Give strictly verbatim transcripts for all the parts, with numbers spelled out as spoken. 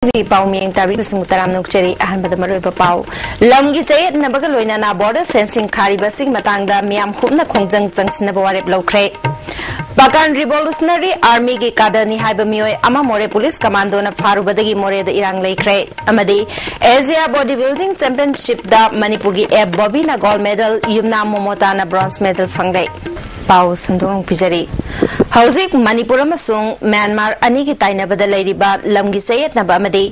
ꯄꯥꯎ ꯃꯤꯌꯦꯡ ꯇꯥꯕꯤꯕꯁꯤꯡꯕꯨ ꯇꯔꯥꯝꯅ ꯑꯣꯛꯆꯔꯤ꯫ ꯑꯍꯥꯟꯕꯗ ꯃꯔꯨꯑꯣꯏꯕ ꯄꯥꯎ꯫ ꯂꯝꯒꯤ ꯆꯌꯦꯠꯅꯕꯒ ꯂꯣꯏꯅꯅ border fencing ꯈꯥꯔꯤꯕ ꯑꯁꯤꯒꯤ ꯃꯇꯥꯡꯗ ꯃꯤꯌꯥꯝ ꯍꯨꯞꯅ ꯈꯣꯡꯖꯪ ꯆꯪꯁꯤꯟꯅꯕ ꯋꯥꯔꯦꯞ ꯂꯧꯈ꯭ꯔꯦ꯫ Pakan Revolutionary Army ꯒꯤ cadre ꯅꯤ ꯍꯥꯏꯕ ꯃꯤꯑꯣꯏ ꯑꯃ ꯃꯣꯔꯦ police commando ꯅ ꯐꯥꯔꯨꯕꯗꯒꯤ ꯃꯣꯔꯦꯗ ꯏꯔꯥꯡ ꯂꯩꯈ꯭ꯔꯦ꯫ ꯑꯃꯗꯤ Asia Body Building Championship ꯇ ꯃꯅꯤꯄꯨꯔꯒꯤ ꯑꯦꯞ ꯕꯣꯕꯤꯅ gold medal, ꯌꯨꯝꯅꯥꯝ ꯃꯣꯃꯣꯇꯥꯅ bronze medal ꯐꯪꯂꯦ꯫ ꯄꯥꯎ ꯁꯟꯗꯣꯛꯅ ꯄꯤꯖꯔꯤ꯫ ꯍꯧꯖꯤꯛ ꯃꯅꯤꯄꯨꯔ ꯑꯃꯁꯨꯡ ꯃ꯭ꯌꯥꯟꯃꯥꯔ ꯑꯅꯤꯒꯤ ꯇꯥꯏꯅꯕꯗ ꯂꯩꯔꯤꯕ ꯂꯝꯒꯤ ꯆꯌꯦꯠꯅꯕ ꯑꯃꯗꯤ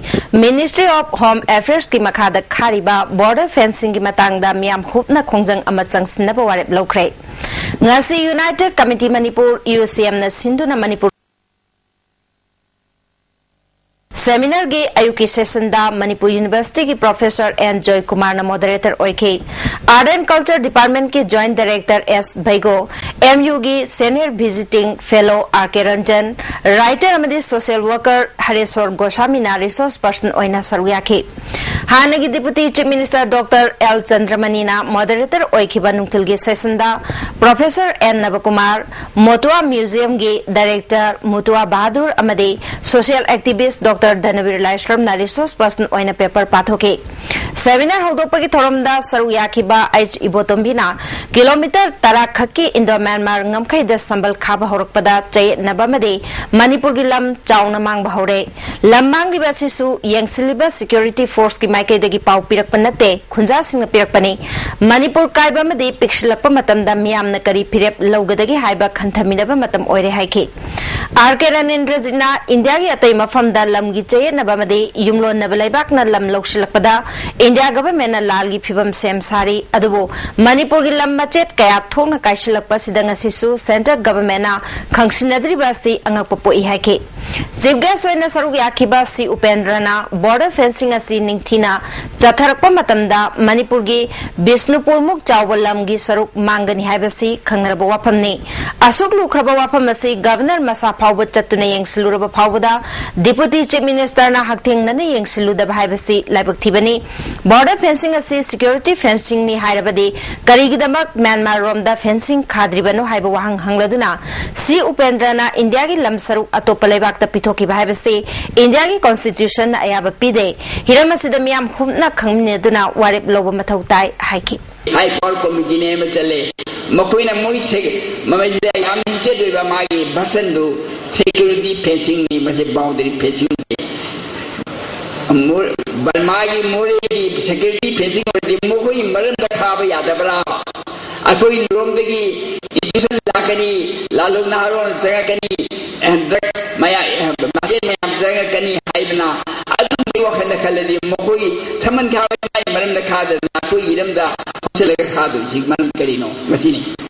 Ministry of Home Affairs ꯀꯤ ꯃꯈꯥꯗ ꯈꯥꯔꯤꯕ border fencing ꯒꯤ ꯃꯇꯥꯡꯗ ꯃꯤꯌꯥꯝ ꯍꯨꯞꯅ ꯈꯣꯡꯖꯪ ꯑꯃ ꯆꯪꯁꯤꯟꯅꯕ ꯋꯥꯔꯦꯞ ꯂꯧꯈ꯭ꯔꯦ꯫ ꯉꯁꯤ United Committee Manipur, U C M ꯅ ꯁꯤꯟꯗꯨꯅ ꯃꯅꯤꯄꯨꯔ seminar ꯒꯤ ꯑꯌꯨꯛꯀꯤ session ꯗ ꯃꯅꯤꯄꯨꯔ University ꯒꯤ Professor N ꯖꯣꯏꯀꯨꯃꯥꯔꯅ moderator ꯑꯣꯏꯈꯤ꯫ Art and Culture Department ꯀꯤ Joint Director S ꯚꯩꯒꯣ, M U ꯒꯤ Senior Visiting Fellow R K Ranjan, writer ꯑꯃꯗꯤ social worker ꯍꯔꯦꯁꯣꯔ ꯒꯣꯁꯥꯃꯤꯅ resource person ꯑꯣꯏꯅ ꯁꯔꯨꯛ ꯌꯥꯈꯤ꯫ ꯍꯥꯟꯅꯒꯤ Deputy Chief Minister Doctor L ꯆꯟꯗ꯭ꯔꯃꯅꯤꯅ moderator ꯑꯣꯏꯈꯤꯕ ꯅꯨꯡꯊꯤꯜꯒꯤ session ꯗ Professor N ꯅꯕꯀꯨꯃꯥꯔ, ꯃꯣꯇꯨꯋꯥ Museum ꯒꯤ Director ꯃꯨꯇꯨꯋꯥ ꯕꯍꯥꯗꯨꯔ ꯑꯃꯗꯤ social activist Doctor ꯙꯅꯕꯤꯔ ꯂꯥꯏꯁ꯭ꯔꯝꯅ resource person ꯑꯣꯏꯅ paper ꯄꯥꯊꯣꯛꯈꯤ꯫ Seminar ꯍꯧꯗꯣꯛꯄꯒꯤ ꯊꯧꯔꯝꯗ ꯁꯔꯨꯛ ꯌꯥꯈꯤꯕ H ꯏꯕꯣꯇꯣꯝꯕꯤꯅ kilometre ꯇꯔꯥ ꯈꯛꯀꯤ Indo Myanmar ꯉꯝꯈꯩꯗ ꯁꯝꯕꯜ ꯈꯥꯕ ꯍꯧꯔꯛꯄꯗ ꯆꯌꯦꯠꯅꯕ ꯑꯃꯗꯤ ꯃꯅꯤꯄꯨꯔꯒꯤ ꯂꯝ ꯆꯥꯎꯅ ꯃꯥꯡꯕ ꯍꯧꯔꯦ꯫ ꯂꯝ ꯃꯥꯡꯂꯤꯕ ꯑꯁꯤꯁꯨ ꯌꯦꯡꯁꯤꯜꯂꯤꯕ security force ꯀꯤ ꯃꯥꯏꯀꯩꯗꯒꯤ ꯄꯥꯎ ꯄꯤꯔꯛꯄ ꯅꯠꯇꯦ, ꯈꯨꯟꯖꯥꯁꯤꯡꯅ ꯄꯤꯔꯛꯄꯅꯤ꯫ ꯃꯅꯤꯄꯨꯔ ꯀꯥꯏꯕ ꯑꯃꯗꯤ ꯄꯤꯛꯁꯤꯜꯂꯛꯄ ꯃꯇꯝꯗ ꯃꯤꯌꯥꯝꯅ ꯀꯔꯤ ꯐꯤꯔꯦꯞ ꯂꯧꯒꯗꯒꯦ ꯍꯥꯏꯕ ꯈꯟꯊꯃꯤꯟꯅꯕ ꯃꯇꯝ ꯑꯣꯏꯔꯦ ꯍꯥꯏꯈꯤ꯫ R K ꯔꯅꯦꯟꯗ꯭ꯔꯖꯤꯠꯅ ꯏꯟꯗꯤꯌꯥꯒꯤ ꯑꯇꯩ ꯃꯐꯝꯗ ꯂꯝꯒꯤ ꯆꯌꯦꯠꯅꯕ ꯑꯃꯗꯤ ꯌꯨꯝꯂꯣꯟꯅꯕ ꯂꯩꯕꯥꯛꯅ ꯂꯝ ꯂꯧꯁꯤꯜꯂꯛꯄꯗ India government ꯅ ꯂꯥꯜꯒꯤ ꯐꯤꯚꯝ ꯁꯦꯝ ꯁꯥꯔꯤ꯫ ꯑꯗꯨꯕꯨ ꯃꯅꯤꯄꯨꯔꯒꯤ ꯂꯝ ꯃꯆꯦꯠ ꯀꯌꯥ ꯊꯣꯛꯅ ꯀꯥꯏꯁꯤꯜꯂꯛꯄ ꯑꯁꯤꯗ ꯉꯁꯤꯁꯨ central government ꯅ ꯈꯪꯁꯤꯟꯅꯗ꯭ꯔꯤꯕ ꯑꯁꯤ ꯑꯉꯛꯄ ꯄꯣꯛꯏ ꯍꯥꯏꯈꯤ꯫ Chief guest ꯑꯣꯏꯅ ꯁꯔꯨꯛ ꯌꯥꯈꯤꯕ C ꯎꯄꯦꯟꯗ꯭ꯔꯅ border fencing ꯑꯁꯤ ꯅꯤꯡꯊꯤꯅ ꯆꯠꯊꯔꯛꯄ ꯃꯇꯝꯗ ꯃꯅꯤꯄꯨꯔꯒꯤ ꯕꯤꯁꯅꯨꯄꯨꯔꯃꯨꯛ ꯆꯥꯎꯕ ꯂꯝꯒꯤ ꯁꯔꯨꯛ ꯃꯥꯡꯒꯅꯤ ꯍꯥꯏꯕꯁꯤ ꯈꯪꯅꯔꯕ ꯋꯥꯐꯝꯅꯤ꯫ ꯑꯁꯨꯛ ꯂꯨꯈ꯭ꯔꯕ ꯋꯥꯐꯝ ꯑꯁꯤ Governor ꯃꯁꯥ ꯐꯥꯎꯕ ꯆꯠꯇꯨꯅ ꯌꯦꯡꯁꯤꯜꯂꯨꯔꯕ ꯐꯥꯎꯕꯗ Deputy Chief Minister ꯅ ꯍꯛꯊꯦꯡꯅꯅ ꯌꯦꯡꯁꯤꯜꯂꯨꯗꯕ ꯍꯥꯏꯕꯁꯤ ꯂꯥꯏꯕꯛ ꯊꯤꯕꯅꯤ꯫ Border fencing ꯑꯁꯤ security fencingꯅꯤ ꯍꯥꯏꯔꯕꯗꯤ ꯀꯔꯤꯒꯤꯗꯃꯛ ꯃ꯭ꯌꯥꯟꯃꯥꯔ ꯔꯣꯝꯗ fencing ꯈꯥꯗ꯭ꯔꯤꯕꯅꯣ ꯍꯥꯏꯕ ꯋꯥꯍꯪ ꯍꯪꯂꯗꯨꯅ ꯁꯤ ꯎꯄꯦꯟꯗ꯭ꯔꯅ ꯏꯟꯗꯤꯌꯥꯒꯤ ꯂꯝ ꯁꯔꯨꯛ ꯑꯇꯣꯞꯄ ꯂꯩꯕꯥꯛꯇ ꯄꯤꯊꯣꯛꯈꯤꯕ ꯍꯥꯏꯕꯁꯤ ꯏꯟꯗꯤꯌꯥꯒꯤ constitutionꯅ ꯑꯌꯥꯕ ꯄꯤꯗꯦ꯫ ꯍꯤꯔꯝ ꯑꯁꯤꯗ ꯃꯤꯌꯥꯝ ꯄꯨꯝꯅ ꯈꯪꯃꯤꯟꯅꯗꯨꯅ ꯋꯥꯔꯦꯞ ꯂꯧꯕ ꯃꯊꯧ ꯇꯥꯏ ꯍꯥꯏꯈꯤ꯫ High Court Committeeꯅꯦ ꯑꯃ ꯆꯠꯂꯦ꯫ ꯃꯈꯣꯏꯅ ꯃꯣꯏ ꯁꯦ-, ꯃꯃꯩꯁꯤꯗ ꯌꯥꯝ ꯂꯤꯃꯤꯇꯦꯗ ꯑꯣꯏꯕ ꯃꯥꯒꯤ versionꯗꯨ security fencingꯅꯤ, ꯃꯁꯤ boundary fencingꯅꯤ꯫ ꯃꯣ-, ꯕꯔꯃꯥꯒꯤ ꯃꯣꯔꯦꯒꯤ security fencing ꯑꯣꯏꯔꯗꯤ ꯃꯈꯣꯏ ꯃꯔꯝꯗ ꯈꯥꯕ ꯌꯥꯗꯕ꯭ꯔꯥ? ꯑꯩꯈꯣꯏ ꯂꯣꯝꯗꯒꯤ invasion ꯂꯥꯛꯀꯅꯤ, ꯂꯥꯜꯂꯣꯡ ꯅꯍꯥꯔꯣꯟ ꯆꯪꯉꯛꯀꯅꯤ, ꯍꯟꯗꯛ ꯃꯌꯥ-, ꯃꯆꯦꯟ ꯃꯌꯥꯝ ꯆꯪꯉꯛꯀꯅꯤ ꯍꯥꯏꯗꯅ ꯑꯗꯨꯒꯤ ꯋꯥꯈꯜꯗ ꯈꯜꯂꯗꯤ ꯃꯈꯣꯏ ꯁꯃꯟ ꯈꯥꯕꯒꯤ ꯃꯔꯝꯗ ꯈꯥꯗꯅ ꯑꯩꯈꯣꯏ ꯏꯔꯝꯗ ꯍꯧꯁꯤꯜꯂꯒ ꯈꯥꯗꯣꯏꯁꯤ ꯃꯔꯝ ꯀꯔꯤꯅꯣ? ꯃꯁꯤꯅꯤ꯫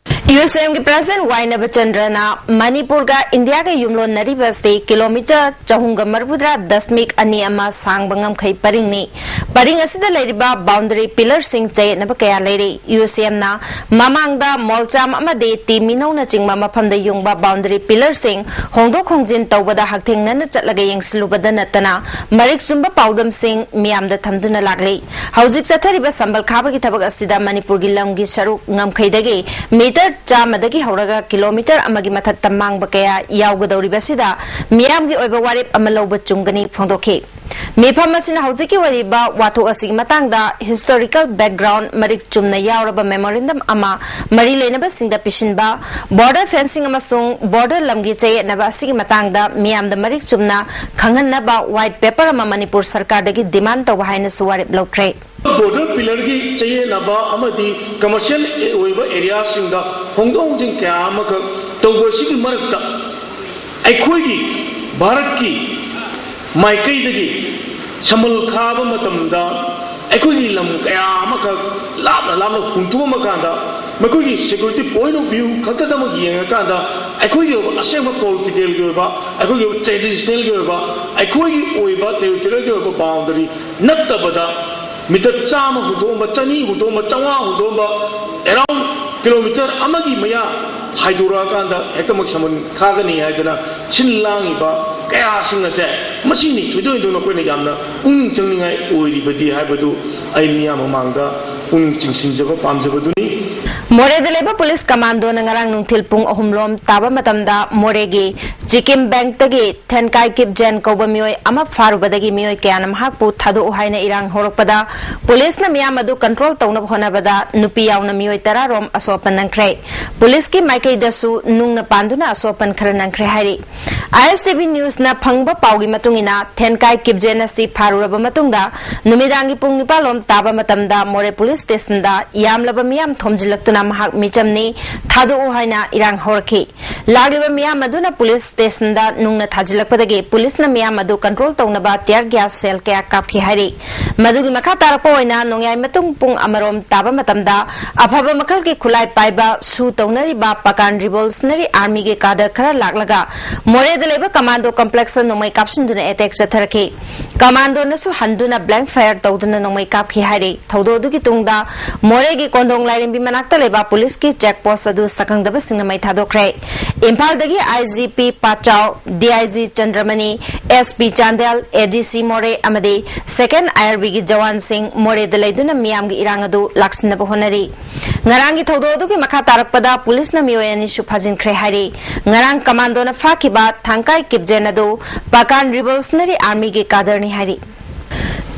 USMꯒꯤ President ꯋꯥꯏ ꯅꯕꯆꯟꯗ꯭ꯔꯅ ꯃꯅꯤꯄꯨꯔꯒ ꯏꯟꯗꯤꯌꯥꯒ ꯌꯨꯝꯂꯣꯟꯅꯔꯤꯕ ꯑꯁꯤ kilometre ꯆꯍꯨꯝꯒ ꯃꯔꯤꯐꯨꯇꯔꯥ ꯗꯁꯃꯤꯛ ꯑꯅꯤ ꯑꯃ ꯁꯥꯡꯕ ꯉꯝꯈꯩ ꯄꯔꯤꯡꯅꯤ꯫ ꯄꯔꯤꯡ ꯑꯁꯤꯗ ꯂꯩꯔꯤꯕ boundary pillarꯁꯤꯡ ꯆꯌꯦꯠꯅꯕ ꯀꯌꯥ ꯂꯩꯔꯤ꯫ USMꯅ ꯃꯃꯥꯡꯗ ꯃꯣꯜꯆꯥꯝ ꯑꯃꯗꯤ ꯇꯤ ꯃꯤꯅꯧꯅꯆꯤꯡꯕ ꯃꯐꯝꯗ ꯌꯨꯡꯕ boundary pillarꯁꯤꯡ ꯍꯣꯡꯗꯣꯛ ꯍꯣꯡꯖꯤꯟ ꯇꯧꯕꯗ ꯍꯛꯊꯦꯡꯅꯅ ꯆꯠꯂꯒ ꯌꯦꯡꯁꯤꯜꯂꯨꯕꯗ ꯅꯠꯇꯅ ꯃꯔꯤꯛ ꯆꯨꯝꯕ ꯄꯥꯎꯗꯝꯁꯤꯡ ꯃꯤꯌꯥꯝꯗ ꯊꯝꯗꯨꯅ ꯂꯥꯛꯂꯤ꯫ ꯍꯧꯖꯤꯛ ꯆꯠꯊꯔꯤꯕ ꯁꯝꯕꯜ ꯈꯥꯕꯒꯤ ꯊꯕꯛ ꯑꯁꯤꯗ ꯃꯅꯤꯄꯨꯔꯒꯤ ꯂꯝꯒꯤ ꯁꯔꯨꯛ ꯉꯝꯈꯩꯗꯒꯤ metre ꯆꯥꯝꯃꯗꯒꯤ ꯍꯧꯔꯒ kilometre ꯑꯃꯒꯤ ꯃꯊꯛꯇ ꯃꯥꯡꯕ ꯀꯌꯥ ꯌꯥꯎꯒꯗꯧꯔꯤꯕꯁꯤꯗ ꯃꯤꯌꯥꯝꯒꯤ ꯑꯣꯏꯕ ꯋꯥꯔꯦꯞ ꯑꯃ ꯂꯧꯕ ꯆꯨꯝꯒꯅꯤ ꯐꯣꯡꯗꯣꯛꯈꯤ꯫ ꯃꯤꯐꯝ ꯑꯁꯤꯅ ꯍꯧꯖꯤꯛꯀꯤ ꯑꯣꯏꯔꯤꯕ ꯋꯥꯊꯣꯛ ꯑꯁꯤꯒꯤ ꯃꯇꯥꯡꯗ historical background ꯃꯔꯤꯛ ꯆꯨꯝꯅ ꯌꯥꯎꯔꯕ memorandum ꯑꯃ ꯃꯔꯤ ꯂꯩꯅꯕꯁꯤꯡꯗ ꯄꯤꯁꯤꯟꯕ, border fencing ꯑꯃꯁꯨꯡ border ꯂꯝꯒꯤ ꯆꯌꯦꯠꯅꯕ ꯑꯁꯤꯒꯤ ꯃꯇꯥꯡꯗ ꯃꯤꯌꯥꯝꯗ ꯃꯔꯤꯛ ꯆꯨꯝꯅ ꯈꯪꯍꯟꯅꯕ white paper ꯑꯃ ꯃꯅꯤꯄꯨꯔ ꯁꯔꯀꯥꯔꯗꯒꯤ demand ꯇꯧꯕ ꯍꯥꯏꯅꯁꯨ ꯋꯥꯔꯦꯞ ꯂꯧꯈ꯭ꯔꯦ꯫ Border pillarꯒꯤ ꯆꯌꯦꯠꯅꯕ ꯑꯃꯗꯤ commercial ꯑꯣꯏꯕ areaꯁꯤꯡꯗ ꯍꯣꯡꯗꯣꯛ ꯍꯣꯡꯖꯤꯟ ꯀꯌꯥ ꯑꯃꯈꯛ ꯇꯧꯕ ꯑꯁꯤꯒꯤ ꯃꯔꯛꯇ ꯑꯩꯈꯣꯏꯒꯤ ꯚꯥꯔꯠꯀꯤ ꯃꯥꯏꯀꯩꯗꯒꯤ ꯁꯝꯕꯜ ꯈꯥꯕ ꯃꯇꯝꯗ ꯑꯩꯈꯣꯏꯒꯤ ꯂꯝ ꯀꯌꯥ ꯑꯃꯈꯛ ꯂꯥꯞꯅ ꯂꯥꯞꯅ ꯍꯨꯟꯇꯣꯛꯑꯝꯃ ꯀꯥꯟꯗ ꯃꯈꯣꯏꯒꯤ security point of view ꯈꯛꯇꯗꯃꯛ ꯌꯦꯡꯉꯀꯥꯟꯗ ꯑꯩꯈꯣꯏꯒꯤ ꯑꯣꯏꯕ ꯑꯁꯦꯡꯕ politicalꯒꯤ ꯑꯣꯏꯕ, ꯑꯩꯈꯣꯏꯒꯤ ꯑꯣꯏꯕ traditionalꯒꯤ ꯑꯣꯏꯕ, ꯑꯩꯈꯣꯏꯒꯤ ꯑꯣꯏꯕ territorialꯒꯤ ꯑꯣꯏꯕ boundary ꯅꯠꯇꯕꯗ metre ꯆꯥꯝꯃ ꯍꯨꯟꯗꯣꯛꯑꯝꯕ, ꯆꯅꯤ ꯍꯨꯟꯗꯣꯛꯑꯝꯕ, ꯆꯥꯝꯃꯉꯥ ꯍꯨꯟꯗꯣꯛꯑꯝꯕ, around kilometre ꯑꯃꯒꯤ ꯃꯌꯥ ꯍꯥꯏꯗꯣꯔꯛꯑꯀꯥꯟꯗ ꯍꯦꯛꯇꯃꯛ ꯁꯝꯕꯜ ꯈꯥꯒꯅꯤ ꯍꯥꯏꯗꯅ ꯁꯤꯟ ꯂꯥꯡꯉꯤꯕ ꯀꯌꯥꯁꯤꯡ ꯑꯁꯦ ꯃꯁꯤꯅꯤ ꯊꯣꯏꯗꯣꯛ ꯍꯦꯟꯗꯣꯛꯅ ꯑꯩꯈꯣꯏꯅ ꯌꯥꯝꯅ ꯄꯨꯛꯅꯤꯡ ꯆꯪꯅꯤꯡꯉꯥꯏ ꯑꯣꯏꯔꯤꯕꯗꯤ ꯍꯥꯏꯕꯗꯨ ꯑꯩ ꯃꯤꯌꯥꯝ ꯃꯃꯥꯡꯗ ꯄꯨꯛꯅꯤꯡ ꯆꯤꯡꯁꯤꯟꯖꯕ ꯄꯥꯝꯖꯕꯗꯨꯅꯤ꯫ ꯃꯣꯔꯦꯗ ꯂꯩꯕ ꯄꯨꯂꯤꯁ ꯀꯃꯥꯟꯗꯣꯅ ꯉꯔꯥꯡ ꯅꯨꯡꯊꯤꯜ ꯄꯨꯡ ꯑꯍꯨꯝ ꯂꯣꯝ ꯇꯥꯕ ꯃꯇꯝꯗ ꯃꯣꯔꯦꯒꯤ ꯆꯤꯀꯤꯝ ꯕꯦꯡꯛꯇꯒꯤ ꯊꯦꯟꯀꯥꯏ ꯀꯤꯞꯖꯦꯟ ꯀꯧꯕ ꯃꯤꯑꯣꯏ ꯑꯃ ꯐꯥꯔꯨꯕꯗꯒꯤ ꯃꯤꯑꯣꯏ ꯀꯌꯥꯅ ꯃꯍꯥꯛꯄꯨ ꯊꯥꯗꯣꯛꯎ ꯍꯥꯏꯅ ꯏꯔꯥꯡ ꯍꯧꯔꯛꯄꯗ ꯄꯨꯂꯤꯁꯅ ꯃꯤꯌꯥꯝ ꯑꯗꯨ ꯀꯟꯇ꯭ꯔꯣꯜ ꯇꯧꯅꯕ ꯍꯣꯠꯅꯕꯗ ꯅꯨꯄꯤ ꯌꯥꯎꯅ ꯃꯤꯑꯣꯏ ꯇꯔꯥ ꯔꯣꯝ ꯑꯁꯣꯛ ꯑꯄꯟ ꯅꯪꯈ꯭ꯔꯦ꯫ ꯄꯨꯂꯤꯁꯀꯤ ꯃꯥꯏꯀꯩꯗꯁꯨ ꯅꯨꯡꯅ ꯄꯥꯟꯗꯨꯅ ꯑꯁꯣꯛ ꯑꯄꯟ ꯈꯔ ꯅꯪꯈ꯭ꯔꯦ ꯍꯥꯏꯔꯤ꯫ ꯑꯥꯏ ꯑꯦꯁ ꯇꯤ ꯚꯤ ꯅ꯭ꯌꯨꯁꯅ ꯐꯪꯕ ꯄꯥꯎꯒꯤ ꯃꯇꯨꯡ ꯏꯟꯅ, ꯊꯦꯟꯀꯥꯏ ꯀꯤꯞꯖꯦꯟ ꯑꯁꯤ ꯐꯥꯔꯨꯔꯕ ꯃꯇꯨꯡꯗ ꯅꯨꯃꯤꯗꯥꯡꯒꯤ ꯄꯨꯡ ꯅꯤꯄꯥꯜ ꯂꯣꯝ ꯇꯥꯕ ꯃꯇꯝꯗ ꯃꯣꯔꯦ ꯄꯨꯂꯤꯁ ꯁ꯭ꯇꯦꯁꯟꯗ ꯌꯥꯝꯂꯕ ꯃꯤꯌꯥꯝ ꯊꯣꯝꯖꯤꯜꯂꯛꯇꯨꯅ ꯃꯍꯥꯛ ꯃꯤꯆꯝꯅꯤ, ꯊꯥꯗꯣꯛꯎ ꯍꯥꯏꯅ ꯏꯔꯥꯡ ꯍꯧꯔꯛꯈꯤ꯫ ꯂꯥꯛꯂꯤꯕ ꯃꯤꯌꯥꯝ ꯑꯗꯨꯅ ꯄꯨꯂꯤꯁ ꯁ꯭ꯇꯦꯁꯟꯗ ꯅꯨꯡꯅ ꯊꯥꯖꯤꯜꯂꯛꯄꯗꯒꯤ ꯄꯨꯂꯤꯁꯅ ꯃꯤꯌꯥꯝ ꯑꯗꯨ ꯀꯟꯇ꯭ꯔꯣꯜ ꯇꯧꯅꯕ ꯇꯤꯌꯥꯔ ꯒ꯭ꯌꯥꯁ ꯁꯦꯜ ꯀꯌꯥ ꯀꯥꯞꯈꯤ ꯍꯥꯏꯔꯤ꯫ ꯃꯗꯨꯒꯤ ꯃꯈꯥ ꯇꯥꯔꯛꯄ ꯑꯣꯏꯅ ꯅꯣꯡꯌꯥꯏ ꯃꯇꯨꯡ ꯄꯨꯡ ꯑꯃꯔꯣꯝ ꯇꯥꯕ ꯃꯇꯝꯗ ꯑꯐꯕ ꯃꯈꯜꯒꯤ ꯈꯨꯠꯂꯥꯏ ꯄꯥꯏꯕ ꯁꯨ ꯇꯧꯅꯔꯤꯕ ꯄꯥꯀꯥꯟ ꯔꯤꯚꯣꯂꯨꯁꯅꯔꯤ ꯑꯥꯔꯃꯤꯒꯤ ꯀꯥꯗꯔ ꯈꯔ ꯂꯥꯛꯂꯒ ꯃꯣꯔꯦꯗ ꯂꯩꯕ ꯀꯃꯥꯟꯗꯣ ꯀꯝꯄ꯭ꯂꯦꯛꯁꯇ ꯅꯣꯡꯃꯩ ꯀꯥꯞꯁꯤꯟꯗꯨꯅ ꯑꯦꯇꯦꯛ ꯆꯠꯊꯔꯛꯈꯤ꯫ ꯀꯃꯥꯟꯗꯣꯅꯁꯨ ꯍꯟꯗꯨꯅ ꯕ꯭ꯂꯦꯡ ꯐꯥꯌꯔ ꯇꯧꯗꯨꯅ ꯅꯣꯡꯃꯩ ꯀꯥꯞꯈꯤ ꯍꯥꯏꯔꯤ꯫ ꯊꯧꯗꯣꯛ ꯑꯗꯨꯒꯤ ꯇꯨꯡꯗ ꯃꯣꯔꯦꯒꯤ ꯀꯣꯟꯗꯣꯡ ꯂꯥꯏꯔꯦꯝꯕꯤ ꯃꯅꯥꯛꯇ ꯂꯩꯕ ꯄꯨꯂꯤꯁꯀꯤ ꯆꯦꯛ ꯄꯣꯁ ꯑꯗꯨ ꯁꯛꯈꯪꯗꯕꯁꯤꯡꯅ ꯃꯩ ꯊꯥꯗꯣꯛꯈ꯭ꯔꯦ꯫ ꯏꯝꯐꯥꯜꯗꯒꯤ I G P Pachau, D I G Chandramani, S P Chandel, A D C Moreh ꯑꯃꯗꯤ ꯁꯦꯀꯦꯟ ꯑꯥꯏ ꯑꯥꯔ ꯕꯤꯒꯤ ꯖꯋꯥꯟꯁꯤꯡ ꯃꯣꯔꯦꯗ ꯂꯩꯗꯨꯅ ꯃꯤꯌꯥꯝꯒꯤ ꯏꯔꯥꯡ ꯑꯗꯨ ꯂꯥꯛꯁꯤꯟꯅꯕ ꯍꯣꯠꯅꯔꯤ꯫ ꯉꯔꯥꯡꯒꯤ ꯊꯧꯗꯣꯛ ꯑꯗꯨꯒꯤ ꯃꯈꯥ ꯇꯥꯔꯛꯄꯗ ꯄꯨꯂꯤꯁꯅ ꯃꯤꯑꯣꯏ ꯑꯅꯤꯁꯨ ꯐꯥꯖꯤꯟꯈ꯭ꯔꯦ ꯍꯥꯏꯔꯤ꯫ ꯉꯔꯥꯡ ꯀꯃꯥꯟꯗꯣꯅ ꯐꯥꯈꯤꯕ ꯊꯥꯡꯀꯥꯏ ꯀꯤꯞꯖꯦꯟ ꯑꯗꯨ ꯄꯥꯀꯥꯟ ꯔꯤꯚꯣꯂꯨꯁꯅꯔꯤ ꯑꯥꯔꯃꯤꯒꯤ ꯀꯥꯗꯔꯅꯤ ꯍꯥꯏꯔꯤ꯫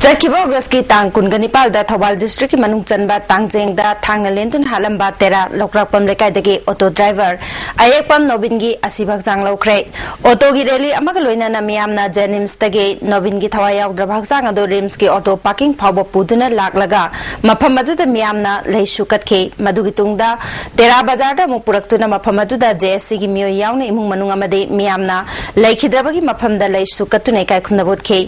ꯆꯠꯈꯤꯕ ꯑꯣꯒꯁꯀꯤ ꯇꯥꯡ ꯀꯨꯟꯒ ꯅꯤꯄꯥꯜꯗ ꯊꯧꯕꯥꯜ ꯗꯤꯁꯇ꯭ꯔꯤꯛꯀꯤ ꯃꯅꯨꯡ ꯆꯟꯕ ꯇꯥꯡꯖꯦꯡꯗ ꯊꯥꯡꯅ ꯂꯦꯟꯗꯨꯅ ꯍꯥꯠꯂꯝꯕ ꯇꯦꯔꯥ ꯂꯧꯀ꯭ꯔꯥꯛꯄꯝ ꯂꯩꯀꯥꯏꯗꯒꯤ ꯑꯣꯇꯣ ꯗ꯭ꯔꯥꯏꯚꯔ ꯑꯌꯦꯛꯄꯝ ꯅꯣꯕꯤꯟꯒꯤ ꯑꯁꯤꯕ ꯍꯛꯆꯥꯡ ꯂꯧꯈ꯭ꯔꯦ꯫ ꯑꯣꯇꯣꯒꯤ ꯔꯦꯂꯤ ꯑꯃꯒ ꯂꯣꯏꯅꯅ ꯃꯤꯌꯥꯝꯅ ꯖꯦꯅꯤꯝꯁꯇꯒꯤ ꯅꯣꯕꯤꯟꯒꯤ ꯊꯋꯥꯏ ꯌꯥꯎꯗ꯭ꯔꯕ ꯍꯛꯆꯥꯡ ꯑꯗꯨ ꯔꯤꯝꯁꯀꯤ ꯑꯣꯇꯣ ꯄꯥꯔꯀꯤꯡ ꯐꯥꯎꯕ ꯄꯨꯗꯨꯅ ꯂꯥꯛꯂꯒ ꯃꯐꯝ ꯑꯗꯨꯗ ꯃꯤꯌꯥꯝꯅ ꯂꯩꯁꯨ ꯀꯠꯈꯤ꯫ ꯃꯗꯨꯒꯤ ꯇꯨꯡꯗ ꯇꯦꯔꯥ ꯕꯖꯥꯔꯗ ꯑꯃꯨꯛ ꯄꯨꯔꯛꯇꯨꯅ ꯃꯐꯝ ꯑꯗꯨꯗ ꯖꯦ ꯑꯦꯁ ꯁꯤꯒꯤ ꯃꯤꯑꯣꯏ ꯌꯥꯎꯅ ꯏꯃꯨꯡ ꯃꯅꯨꯡ ꯑꯃꯗꯤ ꯃꯤꯌꯥꯝꯅ ꯂꯩꯈꯤꯗ꯭ꯔꯕꯒꯤ ꯃꯐꯝꯗ ꯂꯩꯁꯨ ꯀꯠꯇꯨꯅ ꯏꯀꯥꯏ ꯈꯨꯝꯅꯕ ꯎꯠꯈꯤ꯫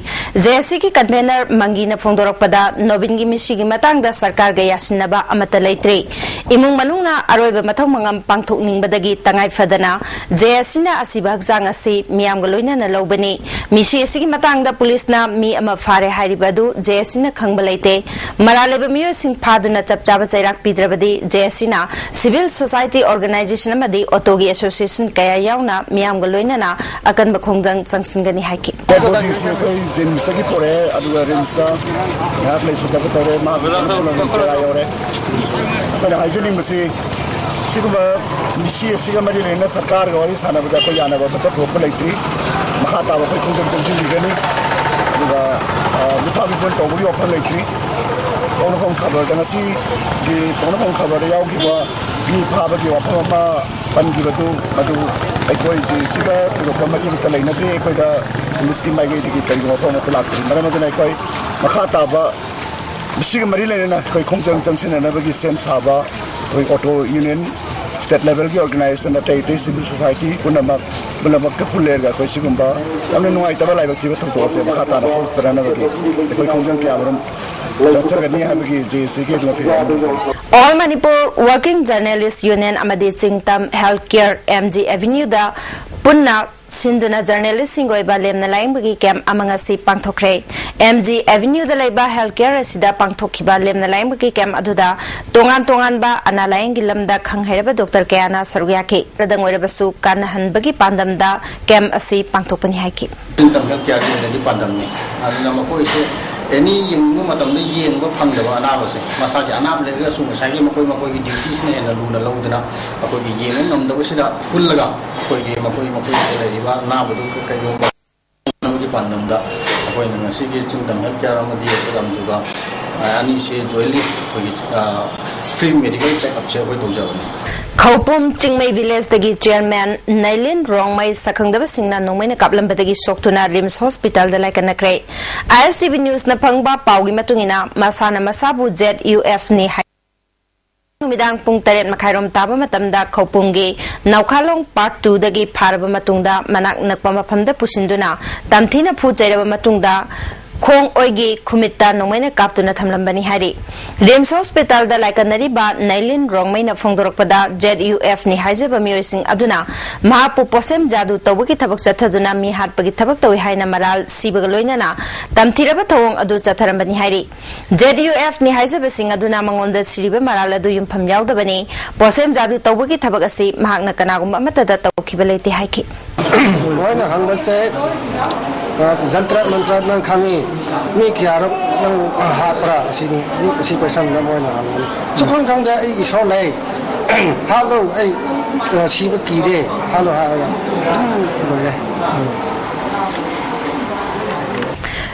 ꯖꯦ ꯑꯦꯁ ꯁꯤꯒꯤ ꯀꯟꯚꯦꯅꯔ ꯃꯪꯒꯤꯅ ꯐꯣꯡꯗꯣꯔꯛꯄꯗ, ꯅꯣꯕꯤꯟꯒꯤ ꯃꯤꯁꯤꯒꯤ ꯃꯇꯥꯡꯗ ꯁꯔꯀꯥꯔꯒ ꯌꯥꯁꯤꯟꯅꯕ ꯑꯃꯠꯇ ꯂꯩꯇ꯭ꯔꯤ꯫ ꯏꯃꯨꯡ ꯃꯅꯨꯡꯅ ꯑꯔꯣꯏꯕ ꯃꯊꯧ ꯃꯉꯝ ꯄꯥꯡꯊꯣꯛꯅꯤꯡꯕꯗꯒꯤ ꯇꯉꯥꯏ ꯐꯗꯅ ꯖꯦ ꯑꯦꯁ ꯁꯤꯅ ꯑꯁꯤꯕ ꯍꯛꯆꯥꯡ ꯑꯁꯤ ꯃꯤꯌꯥꯝꯒ ꯂꯣꯏꯅꯅ ꯂꯧꯕꯅꯤ꯫ ꯃꯤꯁꯤ ꯑꯁꯤꯒꯤ ꯃꯇꯥꯡꯗ ꯄꯨꯂꯤꯁꯅ ꯃꯤ ꯑꯃ ꯐꯥꯔꯦ ꯍꯥꯏꯔꯤꯕ ꯑꯗꯨ ꯖꯦ ꯑꯦꯁ ꯁꯤꯅ ꯈꯪꯕ ꯂꯩꯇꯦ꯫ ꯃꯔꯥꯜ ꯂꯩꯕ ꯃꯤꯑꯣꯏꯁꯤꯡ ꯐꯥꯗꯨꯅ ꯆꯞ ꯆꯥꯕ ꯆꯩꯔꯥꯛ ꯄꯤꯗ꯭ꯔꯕꯗꯤ ꯖꯦ ꯑꯦꯁ ꯁꯤꯅ ꯁꯤꯚꯤꯜ ꯁꯣꯁꯥꯏꯇꯤ ꯑꯣꯔꯒꯅꯥꯏꯖꯦꯁꯟ ꯑꯃꯗꯤ ꯑꯣꯇꯣꯒꯤ ꯑꯦꯁꯣꯁꯤꯌꯦꯁꯟ ꯀꯌꯥ ꯌꯥꯎꯅ ꯃꯤꯌꯥꯝꯒ ꯂꯣꯏꯅꯅ ꯑꯀꯟꯕ ꯈꯣꯡꯖꯪ ꯆꯪꯁꯤꯟꯒꯅꯤ ꯍꯥꯏꯈꯤ꯫ ꯗꯦꯠ ꯕꯣꯗꯤꯁꯤ ꯑꯩꯈꯣꯏ ꯖꯦꯅꯤꯝꯁꯇꯒꯤ ꯄꯣꯔꯛꯑꯦ, ꯑꯗꯨꯒ ꯔꯤꯝꯁ ꯉꯥꯏꯍꯥꯛ ꯂꯩꯁꯨ ꯀꯩꯅꯣ ꯇꯧꯔꯦ, ꯃꯍꯥꯛ ꯀꯦꯔꯥ ꯌꯧꯔꯦ꯫ ꯑꯩꯈꯣꯏꯅ ꯍꯥꯏꯖꯅꯤꯡꯕꯁꯤ, ꯁꯤꯒꯨꯝꯕ ꯃꯤꯁꯤ ꯑꯁꯤꯒ ꯃꯔꯤ ꯂꯩꯅꯅ ꯁꯔꯀꯥꯔꯒ ꯋꯥꯔꯤ ꯁꯥꯟꯅꯕꯗ ꯑꯩꯈꯣꯏ ꯌꯥꯅꯕ ꯑꯃꯠꯇ ꯄꯨꯔꯛꯄ ꯂꯩꯇ꯭ꯔꯤ꯫ ꯃꯈꯥ ꯇꯥꯕ ꯑꯩꯈꯣꯏ ꯈꯣꯡꯖꯪ ꯆꯪꯁꯤꯟꯈꯤꯒꯅꯤ꯫ ꯑꯗꯨꯒ, ꯑ, ꯃꯤꯐꯥ ꯃꯤꯄꯨꯟ ꯇꯧꯕꯒꯤ ꯋꯥꯐꯝ ꯂꯩꯇ꯭ꯔꯤ꯫ ꯄꯣꯛꯅꯐꯝ ꯈꯕꯔꯗ, ꯉꯁꯤꯒꯤ ꯄꯣꯛꯅꯐꯝ ꯈꯕꯔꯗ ꯌꯥꯎꯈꯤꯕ ꯃꯤ ꯐꯥꯕꯒꯤ ꯋꯥꯐꯝ ꯑꯃ ꯄꯟꯈꯤꯕꯗꯨ, ꯃꯗꯨ ꯑꯩꯈꯣꯏ ꯖꯦ ꯑꯦ ꯁꯤꯒ ꯊꯣꯏꯗꯣꯛꯄ ꯃꯔꯤ ꯑꯃꯠꯇ ꯂꯩꯅꯗꯦ꯫ ꯑꯩꯈꯣꯏꯗ ꯄꯨꯂꯤꯁꯀꯤ ꯃꯥꯏꯀꯩꯗꯒꯤ ꯀꯔꯤꯒꯨꯝꯕ ꯋꯥꯐꯝ ꯑꯃꯠꯇ ꯂꯥꯛꯇ꯭ꯔꯤ꯫ ꯃꯔꯝ ꯑꯗꯨꯅ ꯑꯩꯈꯣꯏ ꯃꯈꯥ ꯇꯥꯕ ꯃꯁꯤꯒ ꯃꯔꯤ ꯂꯩꯅꯅ ꯑꯩꯈꯣꯏ ꯈꯣꯡꯖꯪ ꯆꯪꯁꯤꯟꯅꯅꯕꯒꯤ ꯁꯦꯝ ꯁꯥꯕ, ꯑꯩꯈꯣꯏ ꯑꯣꯇꯣ ꯌꯨꯅꯤꯌꯟ, ꯁ꯭ꯇꯦꯠ ꯂꯦꯚꯦꯜꯒꯤ ꯑꯣꯔꯒꯅꯥꯏꯖꯦꯁꯟ, ꯑꯇꯩ ꯑꯇꯩ ꯁꯤꯚꯤꯜ ꯁꯣꯁꯥꯏꯇꯤ ꯄꯨꯝꯅꯃꯛ, ꯄꯨꯝꯅꯃꯛꯀ ꯄꯨꯜꯂꯦꯔꯒ ꯑꯩꯈꯣꯏ ꯁꯤꯒꯨꯝꯕ ꯌꯥꯝꯅ ꯅꯨꯡꯉꯥꯏꯇꯕ ꯂꯥꯏꯕꯛ ꯊꯤꯕ ꯊꯧꯗꯣꯛ ꯑꯁꯦ ꯃꯈꯥ ꯇꯥꯅ ꯊꯣꯛꯇꯅꯅꯕꯒꯤ ꯑꯩꯈꯣꯏ ꯈꯣꯡꯖꯪ ꯀꯌꯥꯃꯔꯨꯝ ꯆꯠꯆꯒꯅꯤ ꯍꯥꯏꯕꯒꯤ ꯖꯦ ꯑꯦ ꯁꯤꯒꯤ ꯑꯗꯨꯝ ꯑꯄꯤꯕ ꯑꯃ ꯂꯩꯖꯩ꯫ All Manipur Working Journalist Union ꯑꯃꯗꯤ ꯆꯤꯡꯇꯝ Health Care M G Avenue ꯗ ꯄꯨꯟꯅ ꯁꯤꯟꯗꯨꯅ ꯖꯔꯅꯦꯂꯤꯁꯁꯤꯡꯒꯤ ꯑꯣꯏꯕ ꯂꯦꯝꯅ ꯂꯥꯌꯦꯡꯕꯒꯤ ꯀꯦꯝꯞ ꯑꯃ ꯉꯁꯤ ꯄꯥꯡꯊꯣꯛꯈ꯭ꯔꯦ꯫ M G Avenue ꯗ ꯂꯩꯕ Health Care ꯑꯁꯤꯗ ꯄꯥꯡꯊꯣꯛꯈꯤꯕ ꯂꯦꯝꯅ ꯂꯥꯌꯦꯡꯕꯒꯤ ꯀꯦꯝꯞ ꯑꯗꯨꯗ ꯇꯣꯉꯥꯟ ꯇꯣꯉꯥꯟꯕ ꯑꯅꯥ ꯂꯥꯌꯦꯡꯒꯤ ꯂꯝꯗ ꯈꯪ ꯍꯩꯔꯕ ꯗꯣꯛꯇꯔ ꯀꯌꯥꯅ ꯁꯔꯨꯛ ꯌꯥꯈꯤ꯫ ꯈꯔꯗꯪ ꯑꯣꯏꯔꯕꯁꯨ ꯀꯥꯟꯅꯍꯟꯕꯒꯤ ꯄꯥꯟꯗꯝꯗ ꯀꯦꯝꯞ ꯑꯁꯤ ꯄꯥꯡꯊꯣꯛꯄꯅꯤ ꯍꯥꯏꯈꯤ꯫ ꯆꯤꯡꯇꯝ Health Care ꯒꯤ ꯑꯣꯏꯅꯗꯤ ꯄꯥꯟꯗꯝꯅꯤ꯫ ꯑꯗꯨꯅ ꯃꯈꯣꯏꯁꯦ ꯑꯦꯅꯤ ꯌꯦꯡꯅꯤꯡꯕ ꯃꯇꯝꯗ ꯌꯦꯡꯕ ꯐꯪꯗꯕ ꯑꯅꯥꯕꯁꯦ, ꯃꯁꯥꯒꯤ ꯑꯅꯥꯕ ꯂꯩꯔꯒꯁꯨ ꯉꯁꯥꯏꯒꯤ ꯃꯈꯣꯏ ꯃꯈꯣꯏꯒꯤ ꯗ꯭ꯌꯨꯇꯤꯁꯤꯅ ꯍꯦꯟꯅ ꯂꯨꯅ ꯂꯧꯗꯨꯅ ꯑꯩꯈꯣꯏꯒꯤ ꯌꯦꯡꯕ ꯉꯝꯗꯕꯁꯤꯗ ꯄꯨꯜꯂꯒ ꯑꯩꯈꯣꯏꯒꯤ ꯃꯈꯣꯏ ꯃꯈꯣꯏꯗ ꯂꯩꯔꯤꯕ ꯑꯅꯥꯕꯗꯨ ꯀꯩꯒꯨꯝꯕ ꯐꯅꯕꯒꯤ ꯄꯥꯟꯗꯝꯗ ꯑꯩꯈꯣꯏꯅ ꯉꯁꯤꯒꯤ ꯆꯤꯡꯇꯝ Health Care ꯑꯃꯗꯤ ꯑꯩꯈꯣꯏ ꯔꯥꯝꯖꯨꯒ, ꯑ, ꯑꯅꯤꯁꯦ jointly ꯑꯩꯈꯣꯏꯒꯤ, ꯑ, free medical check up ꯁꯦ ꯑꯩꯈꯣꯏ ꯇꯧꯖꯕꯅꯤ꯫ ꯈꯧꯄꯨꯝ ꯆꯤꯡꯃꯩ ꯚꯤꯂꯦꯖꯇꯒꯤ ꯆꯤꯌꯔꯃꯦꯟ ꯅꯩꯂꯤꯟ ꯔꯣꯡꯃꯩ ꯁꯛꯈꯪꯗꯕꯁꯤꯡꯅ ꯅꯣꯡꯃꯩꯅ ꯀꯥꯞꯂꯝꯕꯗꯒꯤ ꯁꯣꯛꯇꯨꯅ ꯔꯤꯝꯁ ꯍꯣꯁꯄꯤꯇꯥꯜꯗ ꯂꯥꯏꯀꯠꯅꯈ꯭ꯔꯦ꯫ ꯑꯥꯏ ꯑꯦꯁ ꯇꯤ ꯚꯤ ꯅ꯭ꯌꯨꯁꯅ ꯐꯪꯕ ꯄꯥꯎꯒꯤ ꯃꯇꯨꯡ ꯏꯟꯅ, ꯃꯁꯥꯅ ꯃꯁꯥꯕꯨ ꯖꯦꯠ ꯌꯨ ꯑꯦꯐ ꯅꯤ ꯍꯥꯏ ꯅꯨꯃꯤꯗꯥꯡ ꯄꯨꯡ ꯇꯔꯦꯠ ꯃꯈꯥꯏꯔꯣꯝ ꯇꯥꯕ ꯃꯇꯝꯗ ꯈꯧꯄꯨꯝꯒꯤ ꯅꯧꯈꯥꯂꯣꯡ ꯄꯥꯔꯠ ꯇꯨꯗꯒꯤ ꯐꯥꯔꯕ ꯃꯇꯨꯡꯗ ꯃꯅꯥꯛ ꯅꯛꯄ ꯃꯐꯝꯗ ꯄꯨꯁꯤꯟꯗꯨꯅ ꯇꯝꯊꯤꯅ ꯐꯨ ꯆꯩꯔꯕ ꯃꯇꯨꯡꯗ ꯈꯣꯡ ꯑꯣꯏꯒꯤ ꯈꯨꯃꯤꯠꯇ ꯅꯣꯡꯃꯩꯅ ꯀꯥꯞꯇꯨꯅ ꯊꯝꯂꯝꯕꯅꯤ ꯍꯥꯏꯔꯤ꯫ ꯔꯤꯝꯁ ꯍꯣꯁꯄꯤꯇꯥꯜꯗ ꯂꯥꯏꯀꯠꯅꯔꯤꯕ ꯅꯩꯂꯤꯟ ꯔꯣꯡꯃꯩꯅ ꯐꯣꯡꯗꯣꯔꯛꯄꯗ, ꯖꯦꯠ ꯌꯨ ꯑꯦꯐ ꯅꯤ ꯍꯥꯏꯖꯕ ꯃꯤꯑꯣꯏꯁꯤꯡ ꯑꯗꯨꯅ ꯃꯍꯥꯛꯄꯨ ꯄꯣꯠꯁꯦꯝ ꯖꯥꯗꯨ ꯇꯧꯕꯒꯤ ꯊꯕꯛ ꯆꯠꯊꯗꯨꯅ ꯃꯤ ꯍꯥꯠꯄꯒꯤ ꯊꯕꯛ ꯇꯧꯏ ꯍꯥꯏꯅ ꯃꯔꯥꯜ ꯁꯤꯕꯒ ꯂꯣꯏꯅꯅ ꯇꯝꯊꯤꯔꯕ ꯊꯧꯑꯣꯡ ꯑꯗꯨ ꯆꯠꯊꯔꯝꯕꯅꯤ ꯍꯥꯏꯔꯤ꯫ ꯖꯦꯠ ꯌꯨ ꯑꯦꯐ ꯅꯤ ꯍꯥꯏꯖꯕꯁꯤꯡ ꯑꯗꯨꯅ ꯃꯉꯣꯟꯗ ꯁꯤꯔꯤꯕ ꯃꯔꯥꯜ ꯑꯗꯨ ꯌꯨꯝꯐꯝ ꯌꯥꯎꯗꯕꯅꯤ꯫ ꯄꯣꯠꯁꯦꯝ ꯖꯥꯗꯨ ꯇꯧꯕꯒꯤ ꯊꯕꯛ ꯑꯁꯤ ꯃꯍꯥꯛꯅ ꯀꯅꯥꯒꯨꯝꯕ ꯑꯃꯠꯇꯗ ꯇꯧꯈꯤꯕ ꯂꯩꯇꯦ ꯍꯥꯏꯈꯤ꯫ ꯃꯣꯏꯅ ꯍꯪꯕꯁꯦ, ꯖꯟꯇ꯭ꯔ ꯃꯟꯇ꯭ꯔ ꯅꯪ ꯈꯪꯉꯤ? ꯃꯤ ꯀꯌꯥꯔꯛ ꯅꯪ ꯍꯥꯠꯄ꯭ꯔꯥ? ꯑꯁꯤꯅꯤ, ꯑꯁꯤ ꯀꯣꯏꯁꯟꯗ ꯃꯣꯏꯅ ꯍꯪꯕꯅꯤ꯫ ꯁꯨꯈꯪ ꯈꯪꯗꯦ, ꯑꯩ ꯏꯁꯣꯔ ꯂꯩ꯫ ꯍꯥꯠꯂꯨ, ꯑꯩ ꯁꯤꯕ ꯀꯤꯗꯦ꯫ ꯍꯥꯠꯂꯨ ꯍꯥꯏꯔꯒ ꯂꯣꯏꯔꯦ꯫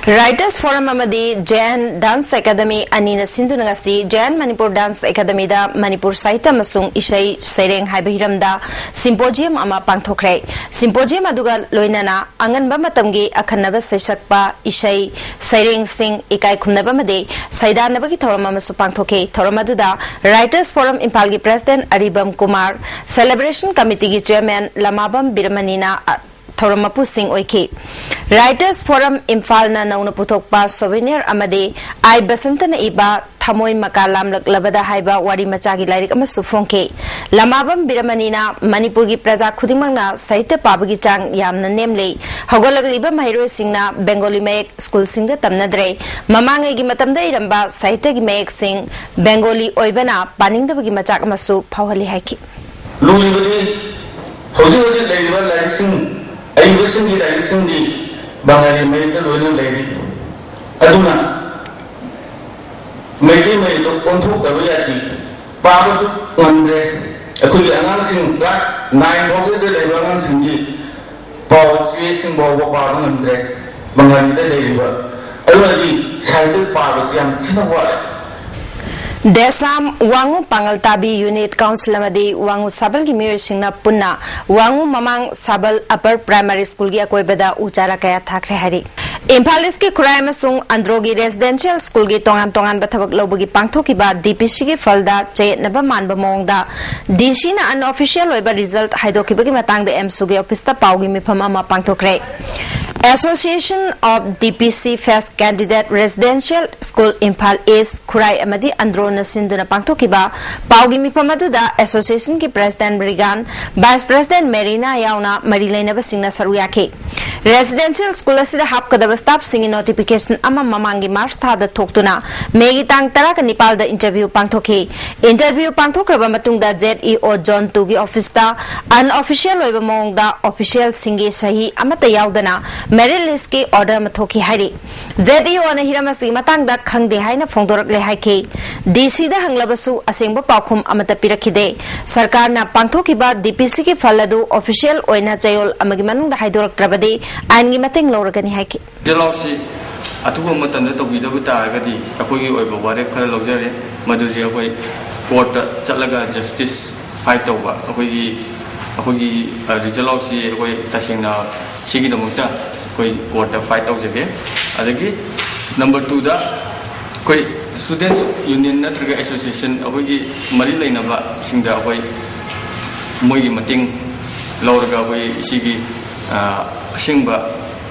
Writers Forum ꯑꯃꯗꯤ Jain Dance Academy ꯑꯅꯤꯅ ꯁꯤꯟꯗꯨꯅ ꯉꯁꯤ Jain Manipur Dance Academyꯗ ꯃꯅꯤꯄꯨꯔ ꯁꯥꯍꯤꯇ꯭ꯌ ꯑꯃꯁꯨꯡ ꯏꯁꯩ ꯁꯩꯔꯦꯡ ꯍꯥꯏꯕ ꯍꯤꯔꯝꯗ symposium ꯑꯃ ꯄꯥꯡꯊꯣꯛꯈ꯭ꯔꯦ꯫ Symposium ꯑꯗꯨꯒ ꯂꯣꯏꯅꯅ ꯑꯉꯟꯕ ꯃꯇꯝꯒꯤ ꯑꯈꯟꯅꯕ ꯁꯩꯁꯛꯄ, ꯏꯁꯩ, ꯁꯩꯔꯦꯡꯁꯤꯡ ꯏꯀꯥꯏ ꯈꯨꯝꯅꯕ ꯑꯃꯗꯤ ꯁꯩꯗꯥꯟꯅꯕꯒꯤ ꯊꯧꯔꯝ ꯑꯃꯁꯨ ꯄꯥꯡꯊꯣꯛꯈꯤ꯫ ꯊꯧꯔꯝ ꯑꯗꯨꯗ Writers Forum ꯏꯝꯐꯥꯜꯒꯤ President ꯑꯔꯤꯕꯝ ꯀꯨꯃꯥꯔ, Celebration Committeeꯒꯤ Chairman ꯂꯃꯥꯕꯝ ꯕꯤꯔꯃꯅꯤꯅ ꯊꯧꯔꯝ ꯃꯄꯨꯁꯤꯡ ꯑꯣꯏꯈꯤ꯫ Writers Forum ꯏꯝꯐꯥꯜꯅ ꯅꯧꯅ ꯄꯨꯊꯣꯛꯄ Souvenir ꯑꯃꯗꯤ ꯑꯥꯏ ꯕꯁꯟꯇꯅ ꯏꯕ ꯊꯃꯣꯏ ꯃꯀꯥ ꯂꯥꯝꯂꯛꯂꯕꯗ ꯍꯥꯏꯕ ꯋꯥꯔꯤ ꯃꯆꯥꯒꯤ ꯂꯥꯏꯔꯤꯛ ꯑꯃꯁꯨ ꯐꯣꯡꯈꯤ꯫ ꯂꯃꯥꯕꯝ ꯕꯤꯔꯃꯅꯤꯅ ꯃꯅꯤꯄꯨꯔꯒꯤ ꯄ꯭ꯔꯖꯥ ꯈꯨꯗꯤꯡꯃꯛꯅ ꯁꯥꯍꯤꯇ꯭ꯌ ꯄꯥꯕꯒꯤ ꯆꯥꯡ ꯌꯥꯝꯅ ꯅꯦꯝꯂꯤ꯫ ꯍꯧꯒꯠꯂꯛꯂꯤꯕ ꯃꯍꯩꯔꯣꯏꯁꯤꯡꯅ ꯕꯦꯡꯒꯣꯂꯤ ꯃꯌꯦꯛ ꯁ꯭ꯀꯨꯜꯁꯤꯡꯗ ꯇꯝꯅꯗ꯭ꯔꯦ꯫ ꯃꯃꯥꯡꯉꯩꯒꯤ ꯃꯇꯝꯗ ꯏꯔꯝꯕ ꯁꯥꯍꯤꯇ꯭ꯌꯒꯤ ꯃꯌꯦꯛꯁꯤꯡ ꯕꯦꯡꯒꯣꯂꯤ ꯑꯣꯏꯕꯅ ꯄꯥꯅꯤꯡꯗꯕꯒꯤ ꯃꯆꯥꯛ ꯑꯃꯁꯨ ꯐꯥꯎꯍꯜꯂꯤ ꯍꯥꯏꯈꯤ꯫ ꯂꯨꯔꯤꯕꯗꯤ ꯍꯧꯖꯤꯛ ꯍꯧꯖꯤꯛ ꯂꯩꯔꯤꯕ ꯂꯥꯏꯔꯤꯛꯁꯤꯡ, ꯑꯏꯕꯁꯤꯡꯒꯤ ꯂꯥꯏꯔꯤꯛꯁꯤꯡꯗꯤ ꯕꯪꯒꯥꯂꯤ ꯃꯌꯦꯛꯇ ꯂꯣꯏꯅ ꯂꯩꯔꯤ꯫ ꯑꯗꯨꯅ ꯃꯩꯇꯩ ꯃꯌꯦꯛꯇ ꯑꯣꯟꯊꯣꯛꯇꯕ ꯌꯥꯗꯦ꯫ ꯄꯥꯕꯁꯨ ꯉꯝꯗ꯭ꯔꯦ꯫ ꯑꯩꯈꯣꯏꯒꯤ ꯑꯉꯥꯡꯁꯤꯡ class nine ꯐꯥꯎꯕꯗ ꯂꯩꯕ ꯑꯉꯥꯡꯁꯤꯡꯁꯤ ꯄꯥꯎ ꯆꯦꯁꯤꯡ ꯐꯥꯎꯕ ꯄꯥꯕ ꯉꯝꯗ꯭ꯔꯦ꯫ ꯕꯪꯒꯥꯂꯤꯗ ꯂꯩꯔꯤꯕ ꯑꯗꯨꯅꯗꯤ ꯁꯥꯍꯤꯇ꯭ꯌ ꯄꯥꯕꯁꯤ ꯌꯥꯝ ꯊꯤꯅ ꯋꯥꯠꯂꯦ꯫ ꯗꯦꯁꯥꯝ ꯋꯥꯉꯨ ꯄꯥꯉꯜ ꯇꯥꯕꯤ ꯌꯨꯅꯤꯠ ꯀꯥꯎꯟꯁꯤꯜ ꯑꯃꯗꯤ ꯋꯥꯉꯨ ꯁꯥꯕꯜꯒꯤ ꯃꯤꯑꯣꯏꯁꯤꯡꯅ ꯄꯨꯟꯅ ꯋꯥꯉꯨ ꯃꯃꯥꯡ ꯁꯥꯕꯜ ꯑꯄꯔ ꯄ꯭ꯔꯥꯏꯃꯥꯔꯤ ꯁ꯭ꯀꯨꯜꯒꯤ ꯑꯀꯣꯏꯕꯗ ꯎ ꯆꯥꯔꯥ ꯀꯌꯥ ꯊꯥꯈ꯭ꯔꯦ ꯍꯥꯏꯔꯤ꯫ ꯏꯝꯐꯥꯜ ꯏꯁꯀꯤ ꯈꯨꯔꯥꯏ ꯑꯃꯁꯨꯡ ꯑꯟꯗ꯭ꯔꯣꯒꯤ ꯔꯦꯁꯤꯗꯦꯟꯁꯤꯌꯦꯜ ꯁ꯭ꯀꯨꯜꯒꯤ ꯇꯣꯉꯥꯟ ꯇꯣꯉꯥꯟꯕ ꯊꯕꯛ ꯂꯧꯕꯒꯤ ꯄꯥꯡꯊꯣꯛꯈꯤꯕ ꯗꯤ ꯄꯤ ꯁꯤꯒꯤ ꯐꯜꯗ ꯆꯌꯦꯠꯅꯕ ꯃꯥꯟꯕ ꯃꯑꯣꯡꯗ ꯗꯤ ꯁꯤꯅ ꯑꯟꯑꯣꯐꯤꯁꯤꯌꯦꯜ ꯑꯣꯏꯕ ꯔꯤꯖꯜꯠ ꯍꯥꯏꯗꯣꯛꯈꯤꯕꯒꯤ ꯃꯇꯥꯡꯗ ꯑꯦꯝꯁꯨꯒꯤ ꯑꯣꯐꯤꯁꯇ ꯄꯥꯎꯒꯤ ꯃꯤꯐꯝ ꯑꯃ ꯄꯥꯡꯊꯣꯛꯈ꯭ꯔꯦ꯫ Association of D P C Fest Candidate Residential School Imphal East ꯈꯨꯔꯥꯏ ꯑꯃꯗꯤ ꯑꯟꯗ꯭ꯔꯣ ꯅ ꯁꯤꯟꯗꯨꯅ ꯄꯥꯡꯊꯣꯛꯈꯤꯕ ꯄꯥꯎꯒꯤ ꯃꯤꯐꯝ ꯑꯗꯨꯗ association ꯒꯤ president ꯕ꯭ꯔꯤꯒꯥꯟ, vice president ꯃꯦꯔꯤꯅꯥ ꯌꯥꯎꯅ ꯃꯔꯤ ꯂꯩꯅꯕꯁꯤꯡꯅ ꯁꯔꯨꯛ ꯌꯥꯈꯤ꯫ Residential school ꯑꯁꯤꯗ ꯍꯥꯞꯀꯗꯕ staff ꯁꯤꯡꯒꯤ notification ꯑꯃ ꯃꯃꯥꯡꯒꯤ March ꯊꯥꯗ ꯊꯣꯛꯇꯨꯅ May ꯒꯤ ꯇꯥꯡ ꯇꯔꯥꯒ ꯅꯤꯄꯥꯜꯗ interview ꯄꯥꯡꯊꯣꯛꯈꯤ꯫ Interview ꯄꯥꯡꯊꯣꯛꯈ꯭ꯔꯕ ꯃꯇꯨꯡꯗ Z E O zone two ꯒꯤ office ꯇ unofficial ꯑꯣꯏꯕ ꯃꯑꯣꯡꯗ official ꯁꯤꯡꯒꯤ ꯁꯍꯤ ꯑꯃꯠꯇ ꯌꯥꯎꯗꯅ merit list ꯀꯤ order ꯑꯃ ꯊꯣꯛꯈꯤ ꯍꯥꯏꯔꯤ꯫ Z E O ꯅ ꯍꯤꯔꯝ ꯑꯁꯤꯒꯤ ꯃꯇꯥꯡꯗ ꯈꯪꯗꯦ ꯍꯥꯏꯅ ꯐꯣꯡꯗꯣꯔꯛꯂꯦ ꯍꯥꯏꯈꯤ꯫ D C ꯗ ꯍꯪꯂꯕꯁꯨ ꯑꯁꯦꯡꯕ ꯄꯥꯎꯈꯨꯝ ꯑꯃꯠꯇ ꯄꯤꯔꯛꯈꯤꯗꯦ꯫ ꯁꯔꯀꯥꯔꯅ ꯄꯥꯡꯊꯣꯛꯈꯤꯕ D P C ꯒꯤ ꯐꯜ ꯑꯗꯨ official ꯑꯣꯏꯅ ꯆꯌꯣꯜ ꯑꯃꯒꯤ ꯃꯅꯨꯡꯗ ꯍꯥꯏꯗꯣꯔꯛꯇ꯭ꯔꯕꯗꯤ ꯑꯥꯏꯟꯒꯤ ꯃꯇꯦꯡ ꯂꯧꯔꯒꯅꯤ ꯍꯥꯏꯈꯤ꯫ ꯔꯤꯖꯜ ꯑꯥꯎꯠꯁꯤ ꯑꯊꯨꯕ ꯃꯇꯝꯗ ꯇꯧꯕꯤꯗꯕ ꯇꯥꯔꯒꯗꯤ ꯑꯩꯈꯣꯏꯒꯤ ꯑꯣꯏꯕ ꯋꯥꯔꯦꯞ ꯈꯔ ꯂꯧꯖꯔꯦ꯫ ꯃꯗꯨꯗꯤ ꯑꯩꯈꯣꯏ ꯀꯣꯔꯠꯇ ꯆꯠꯂꯒ justice fight ꯇꯧꯕ, ꯑꯩꯈꯣꯏꯒꯤ, ꯑꯩꯈꯣꯏꯒꯤ, ꯑ, ꯔꯤꯖꯜ ꯑꯥꯎꯠꯁꯤ ꯑꯩꯈꯣꯏ ꯇꯁꯦꯡꯅ ꯁꯤꯒꯤꯗꯃꯛꯇ ꯑꯩꯈꯣꯏ ꯀꯣꯔꯠꯇ fight ꯇꯧꯖꯒꯦ꯫ ꯑꯗꯒꯤ number two ꯗ ꯑꯩꯈꯣꯏ students union ꯅꯠꯇ꯭ꯔꯒ association ꯑꯩꯈꯣꯏꯒꯤ ꯃꯔꯤ ꯂꯩꯅꯕꯁꯤꯡꯗ ꯑꯩꯈꯣꯏ ꯃꯣꯏꯒꯤ ꯃꯇꯦꯡ ꯂꯧꯔꯒ ꯑꯩꯈꯣꯏ ꯁꯤꯒꯤ, ꯑ, ꯑꯁꯦꯡꯕ,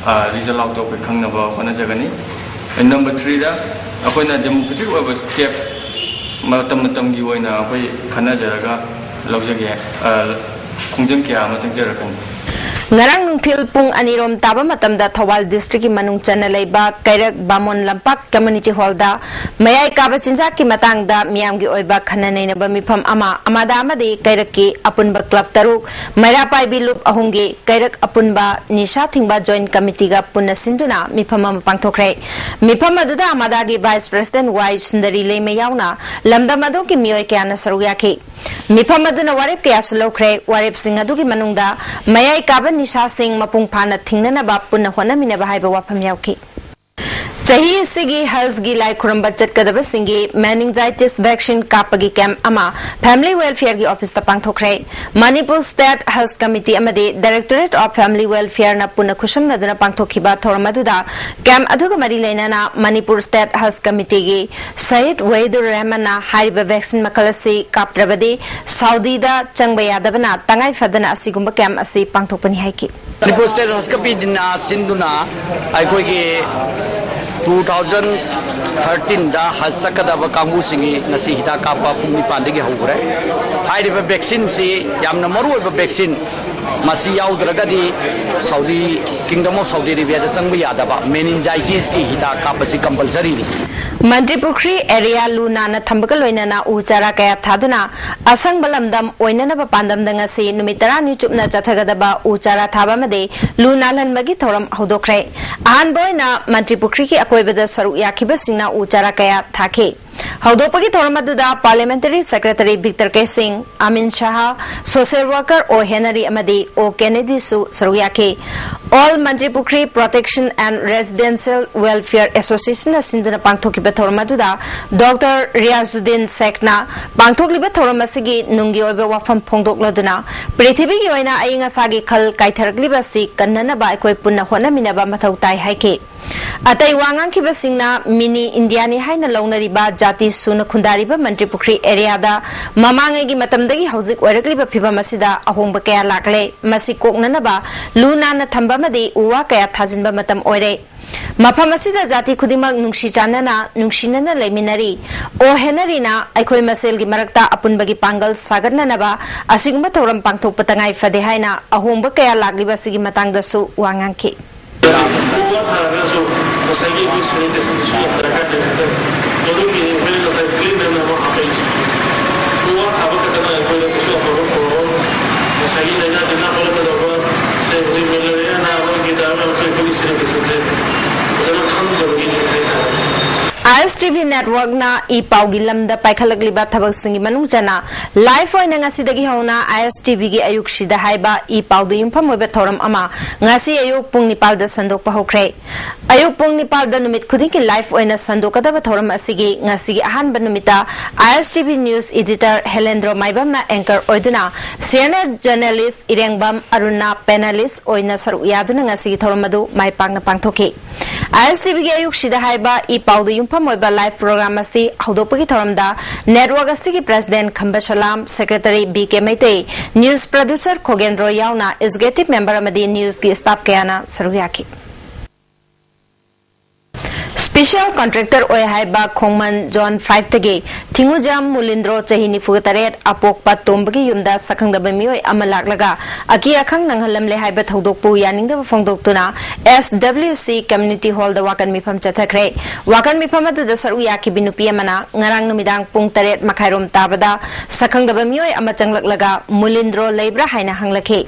ꯑ, ꯔꯤꯖꯜ ꯑꯥꯎꯠꯇꯣ ꯑꯩꯈꯣꯏ ꯈꯪꯅꯕ ꯍꯣꯠꯅꯖꯒꯅꯤ꯫ Number three ꯗ ꯑꯩꯈꯣꯏꯅ democratic ꯑꯣꯏꯕ step ꯃꯇꯝ ꯃꯇꯝꯒꯤ ꯑꯣꯏꯅ ꯑꯩꯈꯣꯏ ꯈꯟꯅꯖꯔꯒ ꯂꯧꯖꯒꯦ, ꯑ, ꯈꯣꯡꯖꯪ ꯀꯌꯥ ꯑꯃ ꯆꯪꯖꯔꯛꯀꯅꯤ꯫ ꯉꯔꯥꯡ ꯅꯨꯡꯊꯤꯜ ꯄꯨꯡ ꯑꯅꯤꯔꯣꯝ ꯇꯥꯕ ꯃꯇꯝꯗ ꯊꯧꯕꯥꯜ district ꯀꯤ ꯃꯅꯨꯡ ꯆꯟꯅ ꯂꯩꯕ ꯀꯩꯔꯛ ꯕꯥꯃꯣꯟ ꯂꯝꯄꯥꯛ community hall ꯗ ꯃꯌꯥꯏ ꯀꯥꯕ ꯆꯤꯟꯖꯥꯛꯀꯤ ꯃꯇꯥꯡꯗ ꯃꯤꯌꯥꯝꯒꯤ ꯑꯣꯏꯕ ꯈꯟꯅ ꯅꯩꯅꯕ ꯃꯤꯐꯝ ꯑꯃ ꯑꯃꯗ ꯑꯃꯗꯤ ꯀꯩꯔꯛꯀꯤ ꯑꯄꯨꯟꯕ club ꯇꯔꯨꯛ, ꯃꯩꯔꯥ ꯄꯥꯏꯕꯤ ꯂꯨꯞ ꯑꯍꯨꯝꯒꯤ ꯀꯩꯔꯛ ꯑꯄꯨꯟꯕ ꯅꯤꯁꯥ ꯊꯤꯡꯕ joint committee ꯒ ꯄꯨꯟꯅ ꯁꯤꯟꯗꯨꯅ ꯃꯤꯐꯝ ꯑꯃ ꯄꯥꯡꯊꯣꯛꯈ꯭ꯔꯦ꯫ ꯃꯤꯐꯝ ꯑꯗꯨꯗ ꯑꯃꯗꯥꯒꯤ vice president ꯋꯥꯏ ꯁꯨꯟꯗꯔꯤ ꯂꯩꯃ ꯌꯥꯎꯅ ꯂꯝꯗꯝ ꯑꯗꯨꯒꯤ ꯃꯤꯑꯣꯏ ꯀꯌꯥꯅ ꯁꯔꯨꯛ ꯌꯥꯈꯤ꯫ ꯃꯤꯐꯝ ꯑꯗꯨꯅ ꯋꯥꯔꯦꯞ ꯀꯌꯥꯁꯨ ꯂꯧꯈ꯭ꯔꯦ꯫ ꯋꯥꯔꯦꯞꯁꯤꯡ ꯑꯗꯨꯒꯤ ꯃꯅꯨꯡꯗ ꯃꯌꯥꯏ ꯀꯥꯕ ꯅꯤꯁꯥꯁꯤꯡ ꯃꯄꯨꯡ ꯐꯥꯅ ꯊꯤꯡꯅꯅꯕ ꯄꯨꯟꯅ ꯍꯣꯠꯅꯃꯤꯟꯅꯕ ꯍꯥꯏꯕ ꯋꯥꯐꯝ ꯌꯥꯎꯈꯤ꯫ ꯆꯍꯤ ꯑꯁꯤꯒꯤ ꯍꯖꯒꯤ ꯂꯥꯏ ꯈꯨꯔꯨꯝꯕ ꯆꯠꯀꯗꯕꯁꯤꯡꯒꯤ meningitis vaccine ꯀꯥꯞꯄꯒꯤ camp ꯑꯃ family welfare ꯒꯤ office ꯇ ꯄꯥꯡꯊꯣꯛꯈ꯭ꯔꯦ꯫ ꯃꯅꯤꯄꯨꯔ state Haj committee ꯑꯃꯗꯤ Directorate of Family Welfare ꯅ ꯄꯨꯟꯅ ꯈꯨꯠꯁꯝꯅꯗꯨꯅ ꯄꯥꯡꯊꯣꯛꯈꯤꯕ ꯊꯧꯔꯝ ꯑꯗꯨꯗ camp ꯑꯗꯨꯒ ꯃꯔꯤ ꯂꯩꯅꯅ ꯃꯅꯤꯄꯨꯔ state Haj committee ꯒꯤ ꯁꯍꯤꯗ ꯋꯍꯤꯗꯨꯔ ꯔꯍꯃꯟꯅ ꯍꯥꯏꯔꯤꯕ vaccine ꯃꯈꯜ ꯑꯁꯤ ꯀꯥꯞꯇ꯭ꯔꯕꯗꯤ ꯁꯥꯎꯗꯤꯗ ꯆꯪꯕ ꯌꯥꯗꯕꯅ ꯇꯉꯥꯏ ꯐꯗꯅ ꯑꯁꯤꯒꯨꯝꯕ camp ꯑꯁꯤ ꯄꯥꯡꯊꯣꯛꯄꯅꯤ ꯍꯥꯏꯈꯤ꯫ ꯃꯅꯤꯄꯨꯔ state Haj committee ꯅ ꯁꯤꯟꯗꯨꯅ ꯑꯩꯈꯣꯏꯒꯤ two thousand ꯊꯥꯔꯇꯤꯟꯗ ꯍꯖ ꯆꯠꯀꯗꯕ ꯀꯥꯡꯕꯨꯁꯤꯡꯒꯤ ꯉꯁꯤ ꯍꯤꯗꯥꯛ ꯀꯥꯞꯄ ꯄꯨꯡ ꯅꯤꯄꯥꯟꯗꯒꯤ ꯍꯧꯈ꯭ꯔꯦ꯫ ꯍꯥꯏꯔꯤꯕ ꯚꯦꯛꯁꯤꯟꯁꯤ ꯌꯥꯝꯅ ꯃꯔꯨ ꯑꯣꯏꯕ ꯚꯦꯛꯁꯤꯟ꯫ ꯃꯁꯤ ꯌꯥꯎꯗ꯭ꯔꯒꯗꯤ ꯁꯥꯎꯗꯤ, Kingdom of Saudi Arabiaꯗ ꯆꯪꯕ ꯌꯥꯗꯕ meningitisꯀꯤ ꯍꯤꯗꯥꯛ ꯀꯥꯞꯄꯁꯤ compulsoryꯅꯤ꯫ ꯃꯟꯇ꯭ꯔꯤ ꯄꯨꯈ꯭ꯔꯤ ꯑꯦꯔꯤꯌꯥ ꯂꯨ ꯅꯥꯟꯅ ꯊꯝꯕꯒ ꯂꯣꯏꯅꯅ ꯎ ꯆꯥꯔꯥ ꯀꯌꯥ ꯊꯥꯗꯨꯅ ꯑꯁꯪꯕ ꯂꯝꯗꯝ ꯑꯣꯏꯅꯅꯕ ꯄꯥꯟꯗꯝꯗ ꯉꯁꯤ ꯅꯨꯃꯤꯠ ꯇꯔꯥꯅꯤ ꯆꯨꯞꯅ ꯆꯠꯊꯒꯗꯕ ꯎ ꯆꯥꯔꯥ ꯊꯥꯕ ꯑꯃꯗꯤ ꯂꯨ ꯅꯥꯜꯍꯟꯕꯒꯤ ꯊꯧꯔꯝ ꯍꯧꯗꯣꯛꯈ꯭ꯔꯦ꯫ ꯑꯍꯥꯟꯕ ꯑꯣꯏꯅ ꯃꯟꯇ꯭ꯔꯤ ꯄꯨꯈ꯭ꯔꯤꯒꯤ ꯑꯀꯣꯏꯕꯗ ꯁꯔꯨꯛ ꯌꯥꯈꯤꯕꯁꯤꯡꯅ ꯎ ꯆꯥꯔꯥ ꯀꯌꯥ ꯊꯥꯈꯤ꯫ ꯍꯧꯗꯣꯛꯄꯒꯤ ꯊꯧꯔꯝ ꯑꯗꯨꯗ Parliamentary Secretary ꯕꯤꯛꯇꯔ ꯀꯦ ꯁꯤꯡ, ꯑꯃꯤꯟ ꯁꯍꯥ, social worker ꯑꯣ ꯍꯦꯅꯔꯤ ꯑꯃꯗꯤ ꯑꯣ ꯀꯦꯅꯦꯗꯤꯁꯨ ꯁꯔꯨꯛ ꯌꯥꯈꯤ꯫ All ꯃꯟꯇ꯭ꯔꯤ ꯄꯨꯈ꯭ꯔꯤ Protection and Residential Welfare Associationꯅ ꯁꯤꯟꯗꯨꯅ ꯄꯥꯡꯊꯣꯛꯈꯤꯕ ꯊꯧꯔꯝ ꯑꯗꯨꯗ ꯗꯣꯛꯇꯔ ꯔꯤꯌꯥꯖꯨꯗꯤꯟ ꯁꯦꯈꯅ ꯄꯥꯡꯊꯣꯛꯂꯤꯕ ꯊꯧꯔꯝ ꯑꯁꯤꯒꯤ ꯅꯨꯡꯒꯤ ꯑꯣꯏꯕ ꯋꯥꯐꯝ ꯐꯣꯡꯗꯣꯛꯂꯗꯨꯅ ꯄ꯭ꯔꯤꯊꯤꯕꯤꯒꯤ ꯑꯣꯏꯅ ꯑꯏꯪ ꯑꯁꯥꯒꯤ ꯈꯜ ꯀꯥꯏꯊꯔꯛꯂꯤꯕ ꯑꯁꯤ ꯀꯟꯅꯅꯕ ꯑꯩꯈꯣꯏ ꯄꯨꯟꯅ ꯍꯣꯠꯅꯃꯤꯟꯅꯕ ꯃꯊꯧ ꯇꯥꯏ ꯍꯥꯏꯈꯤ꯫ ꯑꯇꯩ ꯋꯥ ꯉꯥꯡꯈꯤꯕꯁꯤꯡꯅ ꯃꯤꯅꯤ ꯏꯟꯗꯤꯌꯥꯅꯤ ꯍꯥꯏꯅ ꯂꯧꯅꯔꯤꯕ ꯖꯥꯇꯤ ꯁꯨꯅ ꯈꯨꯟꯗꯥꯔꯤꯕ ꯃꯟꯇ꯭ꯔꯤ ꯄꯨꯈ꯭ꯔꯤ ꯑꯦꯔꯤꯌꯥꯗ ꯃꯃꯥꯡꯉꯩꯒꯤ ꯃꯇꯝꯗꯒꯤ ꯍꯧꯖꯤꯛ ꯑꯣꯏꯔꯛꯂꯤꯕ ꯐꯤꯕꯝ ꯑꯁꯤꯗ ꯑꯍꯣꯡꯕ ꯀꯌꯥ ꯂꯥꯛꯂꯦ꯫ ꯃꯁꯤ ꯀꯣꯛꯅꯅꯕ ꯂꯨ ꯅꯥꯟꯅ ꯊꯝꯕ ꯑꯃꯗꯤ ꯎ ꯋꯥ ꯀꯌꯥ ꯊꯥꯖꯤꯟꯕ ꯃꯇꯝ ꯑꯣꯏꯔꯦ꯫ ꯃꯐꯝ ꯑꯁꯤꯗ ꯖꯥꯇꯤ ꯈꯨꯗꯤꯡꯃꯛ ꯅꯨꯡꯁꯤ ꯆꯥꯟꯅꯅ, ꯅꯨꯡꯁꯤꯅꯅ ꯂꯩꯃꯤꯟꯅꯔꯤ꯫ ꯑꯣ ꯍꯦꯅꯔꯤꯅ ꯑꯩꯈꯣꯏ ꯃꯁꯦꯜꯒꯤ ꯃꯔꯛꯇ ꯑꯄꯨꯟꯕꯒꯤ ꯄꯥꯡꯒꯜ ꯁꯥꯒꯠꯅꯅꯕ ꯑꯁꯤꯒꯨꯝꯕ ꯊꯧꯔꯝ ꯄꯥꯡꯊꯣꯛꯄ ꯇꯉꯥꯏ ꯐꯗꯦ ꯍꯥꯏꯅ ꯑꯍꯣꯡꯕ ꯀꯌꯥ ꯂꯥꯛꯂꯤꯕ ꯑꯁꯤꯒꯤ ꯃꯇꯥꯡꯗꯁꯨ ꯋꯥ ꯉꯥꯡꯈꯤ꯫ ꯎ ꯋꯥ ꯊꯥꯔꯒꯁꯨ ꯉꯁꯥꯏꯒꯤ ꯑꯩꯈꯣꯏ sanitation ꯁꯤꯁꯨ ꯌꯥꯝ ꯗꯔꯀꯥꯔ ꯂꯩ ꯍꯥꯏꯇꯥꯔꯦ꯫ ꯃꯗꯨꯒꯤ ꯑꯩꯈꯣꯏꯅ ꯉꯁꯥꯏ clean ꯑꯅ ꯑꯃ ꯍꯥꯞꯄꯛꯏꯁꯦ꯫ ꯎ ꯋꯥ ꯊꯥꯕ ꯈꯛꯇꯅ ꯑꯩꯈꯣꯏꯗ ꯀꯩꯁꯨ ꯑꯐꯕ ꯄꯨꯔꯛꯑꯣꯏ꯫ ꯉꯁꯥꯏꯒꯤ ꯂꯥꯏꯅꯥ ꯇꯤꯟꯅꯥ ꯄꯣꯛꯂꯛꯀꯗꯧꯕ, ꯁꯦ, ꯍꯧꯖꯤꯛ malaria ꯅꯥꯕ ꯀꯩꯗꯧꯕ ꯃꯌꯥꯝꯁꯦ ꯑꯩꯈꯣꯏꯒꯤ sanitationꯁꯦ ꯐꯖꯅ ꯈꯪꯗꯕꯒꯤꯅꯤ ꯍꯥꯏꯇꯥꯔꯦ꯫ ISTV networkꯅ ꯏ ꯄꯥꯎꯒꯤ ꯂꯝꯗ ꯄꯥꯏꯈꯠꯂꯛꯂꯤꯕ ꯊꯕꯛꯁꯤꯡꯒꯤ ꯃꯅꯨꯡ ꯆꯟꯅ live ꯑꯣꯏꯅ ꯉꯁꯤꯗꯒꯤ ꯍꯧꯅ ISTVꯒꯤ ꯑꯌꯨꯛꯁꯤꯗ ꯍꯥꯏꯕ ꯏ ꯄꯥꯎꯗ ꯌꯨꯝꯐꯝ ꯑꯣꯏꯕ ꯊꯧꯔꯝ ꯑꯃ ꯉꯁꯤ ꯑꯌꯨꯛ ꯄꯨꯡ ꯅꯤꯄꯥꯜꯗ ꯁꯟꯗꯣꯛꯄ ꯍꯧꯈ꯭ꯔꯦ꯫ ꯑꯌꯨꯛ ꯄꯨꯡ ꯅꯤꯄꯥꯜꯗ ꯅꯨꯃꯤꯠ ꯈꯨꯗꯤꯡꯒꯤ live ꯑꯣꯏꯅ ꯁꯟꯗꯣꯛꯀꯗꯕ ꯊꯧꯔꯝ ꯑꯁꯤꯒꯤ ꯉꯁꯤꯒꯤ ꯑꯍꯥꯟꯕ ꯅꯨꯃꯤꯠꯇ ISTV news editor ꯍꯦꯂꯦꯟꯗ꯭ꯔꯣ ꯃꯥꯏꯕꯝꯅ anchor ꯑꯣꯏꯗꯨꯅ, senior journalist ꯏꯔꯦꯡꯕꯝ ꯑꯔꯨꯟꯅ panelist ꯑꯣꯏꯅ ꯁꯔꯨꯛ ꯌꯥꯗꯨꯅ ꯉꯁꯤꯒꯤ ꯊꯧꯔꯝ ꯑꯗꯨ ꯃꯥꯏ ꯄꯥꯛꯅ ꯄꯥꯡꯊꯣꯛꯈꯤ꯫ ISTVꯒꯤ ꯑꯌꯨꯛꯁꯤꯗ ꯍꯥꯏꯕ ꯏ ꯄꯥꯎꯗ ꯌꯨꯝꯐꯝ ꯑꯣꯏꯕ live program ꯑꯁꯤ ꯍꯧꯗꯣꯛꯄꯒꯤ ꯊꯧꯔꯝꯗ network ꯑꯁꯤꯒꯤ president ꯈꯝꯕ ꯁꯂꯥꯝ, secretary ꯕꯤ ꯀꯦ ꯃꯩꯇꯩ, news producer ꯈꯣꯒꯦꯟꯗ꯭ꯔꯣ ꯌꯥꯎꯅ executive member ꯑꯃꯗꯤ newsꯀꯤ staff ꯀꯌꯥꯅ ꯁꯔꯨꯛ ꯌꯥꯈꯤ꯫ Special contractor ꯑꯣꯏ ꯍꯥꯏꯕ ꯈꯣꯡꯃꯟ Zone five ꯇꯒꯤ ꯊꯤꯡꯉꯨꯖꯝ ꯃꯨꯂꯤꯟꯗ꯭ꯔꯣ, ꯆꯍꯤ ꯅꯤꯐꯨ ꯇꯔꯦꯠ, ꯑꯄꯣꯛꯄ ꯇꯣꯝꯕꯒꯤ ꯌꯨꯝꯗ ꯁꯛꯈꯪꯗꯕ ꯃꯤꯑꯣꯏ ꯑꯃ ꯂꯥꯛꯂꯒ ꯑꯀꯤ ꯑꯈꯪ ꯅꯪꯍꯜꯂꯝꯂꯦ ꯍꯥꯏꯕ ꯊꯧꯗꯣꯛꯄꯨ ꯌꯥꯅꯤꯡꯗꯕ ꯐꯣꯡꯗꯣꯛꯇꯨꯅ S W C Community Hall ꯗ ꯋꯥꯀꯟ ꯃꯤꯐꯝ ꯆꯠꯊꯈ꯭ꯔꯦ꯫ ꯋꯥꯀꯟ ꯃꯤꯐꯝ ꯑꯗꯨꯗ ꯁꯔꯨꯛ ꯌꯥꯈꯤꯕꯤ ꯅꯨꯄꯤ ꯑꯃꯅ ꯉꯔꯥꯡ ꯅꯨꯃꯤꯗꯥꯡ ꯄꯨꯡ ꯇꯔꯦꯠ ꯃꯈꯥꯏꯔꯣꯝ ꯇꯥꯕꯗ ꯁꯛꯈꯪꯗꯕ ꯃꯤꯑꯣꯏ ꯑꯃ ꯆꯪꯂꯛꯂꯒ ꯃꯨꯂꯤꯟꯗ꯭ꯔꯣ ꯂꯩꯕ꯭ꯔꯥ ꯍꯥꯏꯅ ꯍꯪꯂꯛꯈꯤ꯫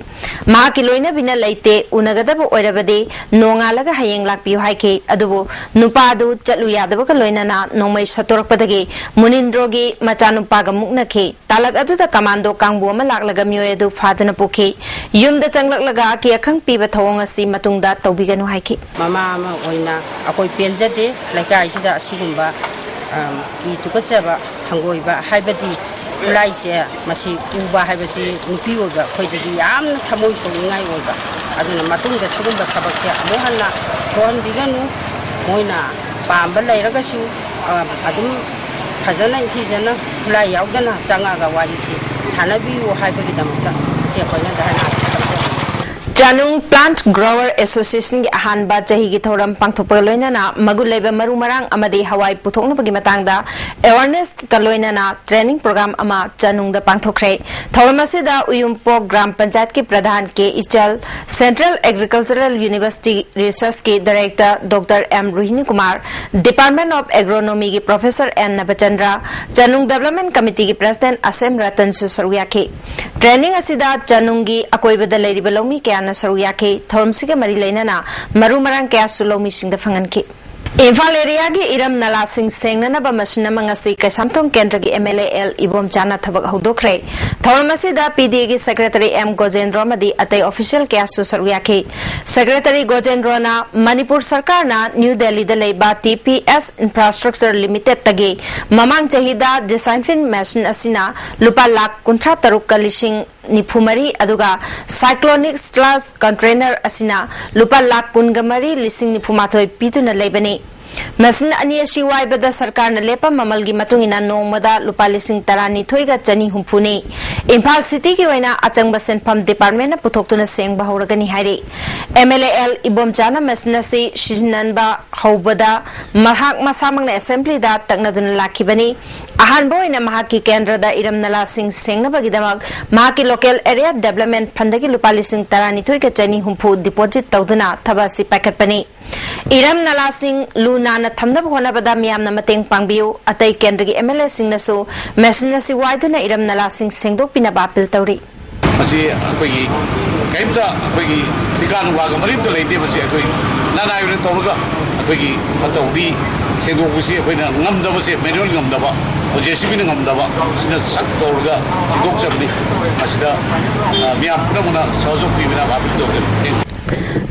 ꯃꯍꯥꯛꯀꯤ ꯂꯣꯏꯅꯕꯤꯅ ꯂꯩꯇꯦ, ꯎꯅꯒꯗꯕ ꯑꯣꯏꯔꯕꯗꯤ ꯅꯣꯡꯉꯥꯜꯂꯒ ꯍꯌꯦꯡ ꯂꯥꯛꯄꯤꯌꯨ ꯍꯥꯏꯈꯤ꯫ ꯑꯗꯨꯕꯨ ꯅꯨꯄꯥ ꯑꯗꯨ ꯆꯠꯂꯨ ꯌꯥꯗꯕꯒ ꯂꯣꯏꯅꯅ ꯅꯣꯡꯃꯩ ꯁꯠꯇꯣꯔꯛꯄꯗꯒꯤ ꯃꯨꯅꯤꯟꯗ꯭ꯔꯣꯒꯤ ꯃꯆꯥꯅꯨꯄꯥꯒ ꯃꯨꯛꯅꯈꯤ꯫ ꯇꯥꯂꯛ ꯑꯗꯨꯗ ꯀꯃꯥꯟꯗꯣ ꯀꯥꯡꯕꯨ ꯑꯃ ꯂꯥꯛꯂꯒ ꯃꯤꯑꯣꯏ ꯑꯗꯨ ꯐꯥꯗꯨꯅ ꯄꯨꯈꯤ꯫ ꯌꯨꯝꯗ ꯆꯪꯂꯛꯂꯒ ꯑꯀꯤ ꯑꯈꯪ ꯄꯤꯕ ꯊꯧꯑꯣꯡ ꯑꯁꯤ ꯃꯇꯨꯡꯗ ꯇꯧꯕꯤꯒꯅꯨ ꯍꯥꯏꯈꯤ꯫ ꯃꯃꯥ ꯑꯃ ꯑꯣꯏꯅ ꯑꯩꯈꯣꯏ ꯄꯦꯟꯖꯗꯦ꯫ ꯂꯩꯀꯥꯏꯁꯤꯗ ꯑꯁꯤꯒꯨꯝꯕ, ꯑꯝ, ꯀꯤ ꯇꯨꯀꯠꯆꯕ ꯍꯪꯒꯣꯏꯕ ꯍꯥꯏꯕꯗꯤ ꯈꯨꯠꯂꯥꯏꯁꯦ ꯃꯁꯤ ꯎꯕ ꯍꯥꯏꯕꯁꯤ ꯅꯨꯄꯤ ꯑꯣꯏꯕ ꯑꯩꯈꯣꯏꯗꯗꯤ ꯌꯥꯝꯅ ꯊꯃꯣꯏ ꯁꯣꯛꯅꯤꯡꯉꯥꯏ ꯑꯣꯏꯕ꯫ ꯑꯗꯨꯅ ꯃꯇꯨꯡꯗ ꯁꯤꯒꯨꯝꯕ ꯊꯕꯛꯁꯦ ꯑꯃꯨꯛ ꯍꯟꯅ ꯊꯣꯛꯍꯟꯕꯤꯒꯅꯨ꯫ ꯃꯣꯏꯅ ꯄꯥꯝꯕ ꯂꯩꯔꯒꯁꯨ, ꯑ, ꯑꯗꯨꯝ ꯐꯖꯅ ꯏꯪꯊꯤꯖꯅ ꯈꯨꯠꯂꯥꯏ ꯌꯥꯎꯗꯅ ꯆꯪꯉꯛꯑꯒ ꯋꯥꯔꯤꯁꯤ ꯁꯥꯟꯅꯕꯤꯌꯨ ꯍꯥꯏꯕꯒꯤꯗꯃꯛꯇ ꯉꯁꯤ ꯑꯩꯈꯣꯏꯅ ꯙꯔꯅꯥꯁꯤ ꯇꯧꯖꯕꯅꯤ꯫ ꯆꯥꯅꯨꯡ Plant Grower Association ꯒꯤ ꯑꯍꯥꯟꯕ ꯆꯍꯤꯒꯤ ꯊꯧꯔꯝ ꯄꯥꯡꯊꯣꯛꯄꯒ ꯂꯣꯏꯅꯅ ꯃꯒꯨꯟ ꯂꯩꯕ ꯃꯔꯨ ꯃꯔꯥꯡ ꯑꯃꯗꯤ ꯍꯋꯥꯏ ꯄꯨꯊꯣꯛꯅꯕꯒꯤ ꯃꯇꯥꯡꯗ awareness ꯀ ꯂꯣꯏꯅꯅ training program ꯑꯃ ꯆꯥꯅꯨꯡꯗ ꯄꯥꯡꯊꯣꯛꯈ꯭ꯔꯦ꯫ ꯊꯧꯔꯝ ꯑꯁꯤꯗ ꯎꯌꯨꯝꯄꯣꯛ ꯒ꯭ꯔꯥꯝ ꯄꯟꯆꯥꯌꯠꯀꯤ ꯄ꯭ꯔꯙꯥꯟ ꯀꯦ ꯏꯆꯜ, Central Agricultural University Research ꯀꯤ Director Doctor M ꯔꯣꯍꯤꯅꯤ Kumar, Department of Agronomy ꯒꯤ Professor N ꯅꯕꯆꯟꯗ꯭ꯔ, ꯆꯥꯅꯨꯡ Development Committee ꯒꯤ President ꯑꯁꯦꯝ ꯔꯇꯟꯁꯨ ꯁꯔꯨꯛ ꯌꯥꯈꯤ꯫ Training ꯑꯁꯤꯗ ꯆꯥꯅꯨꯡꯒꯤ ꯑꯀꯣꯏꯕꯗ ꯂꯩꯔꯤꯕ ꯂꯧꯃꯤ ꯀꯌꯥꯅ ꯁꯔꯨꯛ ꯌꯥꯈꯤ꯫ ꯊꯧꯔꯝꯁꯤꯒ ꯃꯔꯤ ꯂꯩꯅꯅ ꯃꯔꯨ ꯃꯔꯥꯡ ꯀꯌꯥꯁꯨ ꯂꯧꯃꯤꯁꯤꯡꯗ ꯐꯪꯍꯟꯈꯤ꯫ ꯏꯝꯐꯥꯜ area ꯒꯤ ꯏꯔꯝ ꯅꯂꯥꯁꯤꯡ ꯁꯦꯡꯅꯅꯕ ꯃꯁꯤꯟ ꯑꯃ ꯉꯁꯤ ꯀꯩꯁꯥꯝꯊꯣꯡ ꯀꯦꯟꯗ꯭ꯔꯒꯤ M L A L ꯏꯕꯣꯝꯆꯥꯅ ꯊꯕꯛ ꯍꯧꯗꯣꯛꯈ꯭ꯔꯦ꯫ ꯊꯧꯔꯝ ꯑꯁꯤꯗ P D A ꯒꯤ Secretary M ꯒꯣꯖꯦꯟꯗ꯭ꯔꯣ ꯑꯃꯗꯤ ꯑꯇꯩ official ꯀꯌꯥꯁꯨ ꯁꯔꯨꯛ ꯌꯥꯈꯤ꯫ Secretary ꯒꯣꯖꯦꯟꯗ꯭ꯔꯣꯅ ꯃꯅꯤꯄꯨꯔ ꯁꯔꯀꯥꯔꯅ ꯅ꯭ꯌꯨ ꯗꯦꯜꯂꯤꯗ ꯂꯩꯕ T P S Infrastructure Limited ꯇꯒꯤ ꯃꯃꯥꯡ ꯆꯍꯤꯗ disinfection machine ꯑꯁꯤꯅ ꯂꯨꯄꯥ ꯂꯥꯈ ꯀꯨꯟꯊ꯭ꯔꯥ ꯇꯔꯨꯛꯀ ꯂꯤꯁꯤꯡ ꯅꯤꯐꯨ ꯃꯔꯤ, ꯑꯗꯨꯒ Cyclonic Sludge Container ꯑꯁꯤꯅ ꯂꯨꯄꯥ ꯂꯥꯈ ꯀꯨꯟꯒ ꯃꯔꯤ ꯂꯤꯁꯤꯡ ꯅꯤꯐꯨ ꯃꯥꯊꯣꯏ ꯄꯤꯗꯨꯅ ꯂꯩꯕꯅꯤ꯫ ꯃꯦꯁꯤꯟ ꯑꯅꯤ ꯑꯁꯤ ꯋꯥꯏꯕꯗ ꯁꯔꯀꯥꯔꯅ ꯂꯦꯞꯄ ꯃꯃꯜꯒꯤ ꯃꯇꯨꯡ ꯏꯟꯅ ꯅꯣꯡꯃꯗ ꯂꯨꯄꯥ ꯂꯤꯁꯤꯡ ꯇꯔꯥꯅꯤꯊꯣꯏꯒ ꯆꯅꯤ ꯍꯨꯝꯐꯨꯅꯤ꯫ ꯏꯝꯐꯥꯜ ꯁꯤꯇꯤꯒꯤ ꯑꯣꯏꯅ ꯑꯆꯪꯕ ꯁꯦꯟꯐꯝ ꯗꯤꯄꯥꯔꯠꯃꯦꯟꯅ ꯄꯨꯊꯣꯛꯇꯨꯅ ꯁꯦꯡꯕ ꯍꯧꯔꯒꯅꯤ ꯍꯥꯏꯔꯤ꯫ ꯑꯦꯝ ꯑꯦꯜ ꯑꯦ ꯑꯦꯜ ꯏꯕꯣꯝꯆꯥꯅ ꯃꯦꯁꯤꯟ ꯑꯁꯤ ꯁꯤꯖꯤꯟꯅꯕ ꯍꯧꯕꯗ ꯃꯍꯥꯛ ꯃꯁꯥꯃꯛꯅ ꯑꯦꯁꯦꯝꯕ꯭ꯂꯤꯗ ꯇꯛꯅꯗꯨꯅ ꯂꯥꯛꯈꯤꯕꯅꯤ꯫ ꯑꯍꯥꯟꯕ ꯑꯣꯏꯅ ꯃꯍꯥꯛꯀꯤ ꯀꯦꯟꯗ꯭ꯔꯗ ꯏꯔꯝ ꯅꯂꯥꯁꯤꯡ ꯁꯦꯡꯅꯕꯒꯤꯗꯃꯛ ꯃꯍꯥꯛꯀꯤ ꯂꯣꯀꯦꯜ ꯑꯦꯔꯤꯌꯥ ꯗꯦꯕꯂꯞꯃꯦꯟ ꯐꯟꯗꯒꯤ ꯂꯨꯄꯥ ꯂꯤꯁꯤꯡ ꯇꯔꯥꯅꯤꯊꯣꯏꯒ ꯆꯅꯤ ꯍꯨꯝꯐꯨ ꯗꯤꯄꯣꯖꯤꯠ ꯇꯧꯗꯨꯅ ꯊꯕꯛ ꯑꯁꯤ ꯄꯥꯏꯈꯠꯄꯅꯤ꯫ ꯏꯔꯝ ꯅꯂꯥꯁꯤꯡ ꯂꯨ ꯅꯥꯟꯅ ꯊꯝꯅꯕ ꯍꯣꯠꯅꯕꯗ ꯃꯤꯌꯥꯝꯅ ꯃꯇꯦꯡ ꯄꯥꯡꯕꯤꯌꯨ꯫ ꯑꯇꯩ ꯀꯦꯟꯗ꯭ꯔꯒꯤ ꯑꯦꯝ ꯑꯦꯜ ꯑꯦꯁꯤꯡꯅꯁꯨ ꯃꯦꯁꯤꯟ ꯑꯁꯤ ꯋꯥꯏꯗꯨꯅ ꯏꯔꯝ ꯅꯂꯥꯁꯤꯡ ꯁꯦꯡꯗꯣꯛꯄꯤꯅꯕ ꯑꯄꯤꯜ ꯇꯧꯔꯤ꯫ ꯃꯁꯤ ꯑꯩꯈꯣꯏꯒꯤ ꯀꯔꯤꯝꯇ ꯑꯩꯈꯣꯏꯒꯤ ꯊꯤꯀꯥ ꯅꯨꯡꯀꯥꯒ ꯃꯔꯤ ꯑꯝꯇ ꯂꯩꯇꯦ꯫ ꯃꯁꯤ ꯑꯩꯈꯣꯏ ꯅꯅꯥꯏ ꯑꯣꯏꯅ ꯇꯧꯔꯒ ꯑꯩꯈꯣꯏꯒꯤ ꯐꯠꯇ ꯍꯥꯎꯗꯤ ꯁꯦꯡꯗꯣꯛꯄꯁꯤ ꯑꯩꯈꯣꯏꯅ ꯉꯝꯗꯕꯁꯦ, ꯃꯦꯅꯨꯋꯦꯜ ꯉꯝꯗꯕ, ꯖꯦ ꯁꯤ ꯕꯤꯅ ꯉꯝꯗꯕ, ꯁꯤꯅ ꯁꯛ ꯇꯧꯔꯒ ꯁꯦꯡꯗꯣꯛꯆꯕꯅꯤ꯫ ꯃꯁꯤꯗ, ꯑ, ꯃꯤꯌꯥꯝ ꯄꯨꯝꯅꯃꯛꯅ ꯁꯍꯖꯣꯛ ꯄꯤꯕꯤꯅꯕ ꯑꯄꯤꯜ ꯇꯧꯖꯔꯤ꯫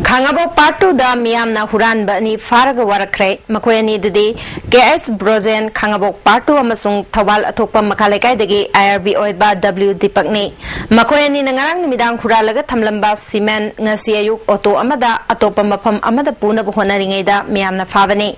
ꯈꯥꯉꯕꯣꯛ ꯄꯥꯔꯠ ꯇꯨꯗ ꯃꯤꯌꯥꯝꯅ ꯍꯨꯔꯥꯟꯕ ꯑꯅꯤ ꯐꯥꯔꯒ ꯋꯥꯔꯛꯈ꯭ꯔꯦ꯫ ꯃꯈꯣꯏ ꯑꯅꯤꯗꯨꯗꯤ ꯀꯦ ꯑꯩꯆ ꯕ꯭ꯔꯣꯖꯦꯟ, ꯈꯥꯉꯕꯣꯛ ꯄꯥꯔꯠ ꯇꯨ ꯑꯃꯁꯨꯡ ꯊꯧꯕꯥꯜ ꯑꯊꯣꯛꯄ ꯃꯈꯥ ꯂꯩꯀꯥꯏꯗꯒꯤ ꯑꯥꯏ ꯑꯥꯔ ꯕꯤ ꯑꯣꯏꯕ ꯗꯕ꯭ꯂꯤꯎ ꯗꯤꯄꯛꯅꯤ꯫ ꯃꯈꯣꯏ ꯑꯅꯤꯅ ꯉꯔꯥꯡ ꯅꯨꯃꯤꯗꯥꯡ ꯍꯨꯔꯥꯜꯂꯒ ꯊꯝꯂꯝꯕ ꯁꯤꯃꯦꯟ ꯉꯁꯤ ꯑꯌꯨꯛ ꯑꯣꯇꯣ ꯑꯃꯗ ꯑꯇꯣꯞꯄ ꯃꯐꯝ ꯑꯃꯗ ꯄꯨꯅꯕ ꯍꯣꯠꯅꯔꯤꯉꯩꯗ ꯃꯤꯌꯥꯝꯅ ꯐꯥꯕꯅꯤ꯫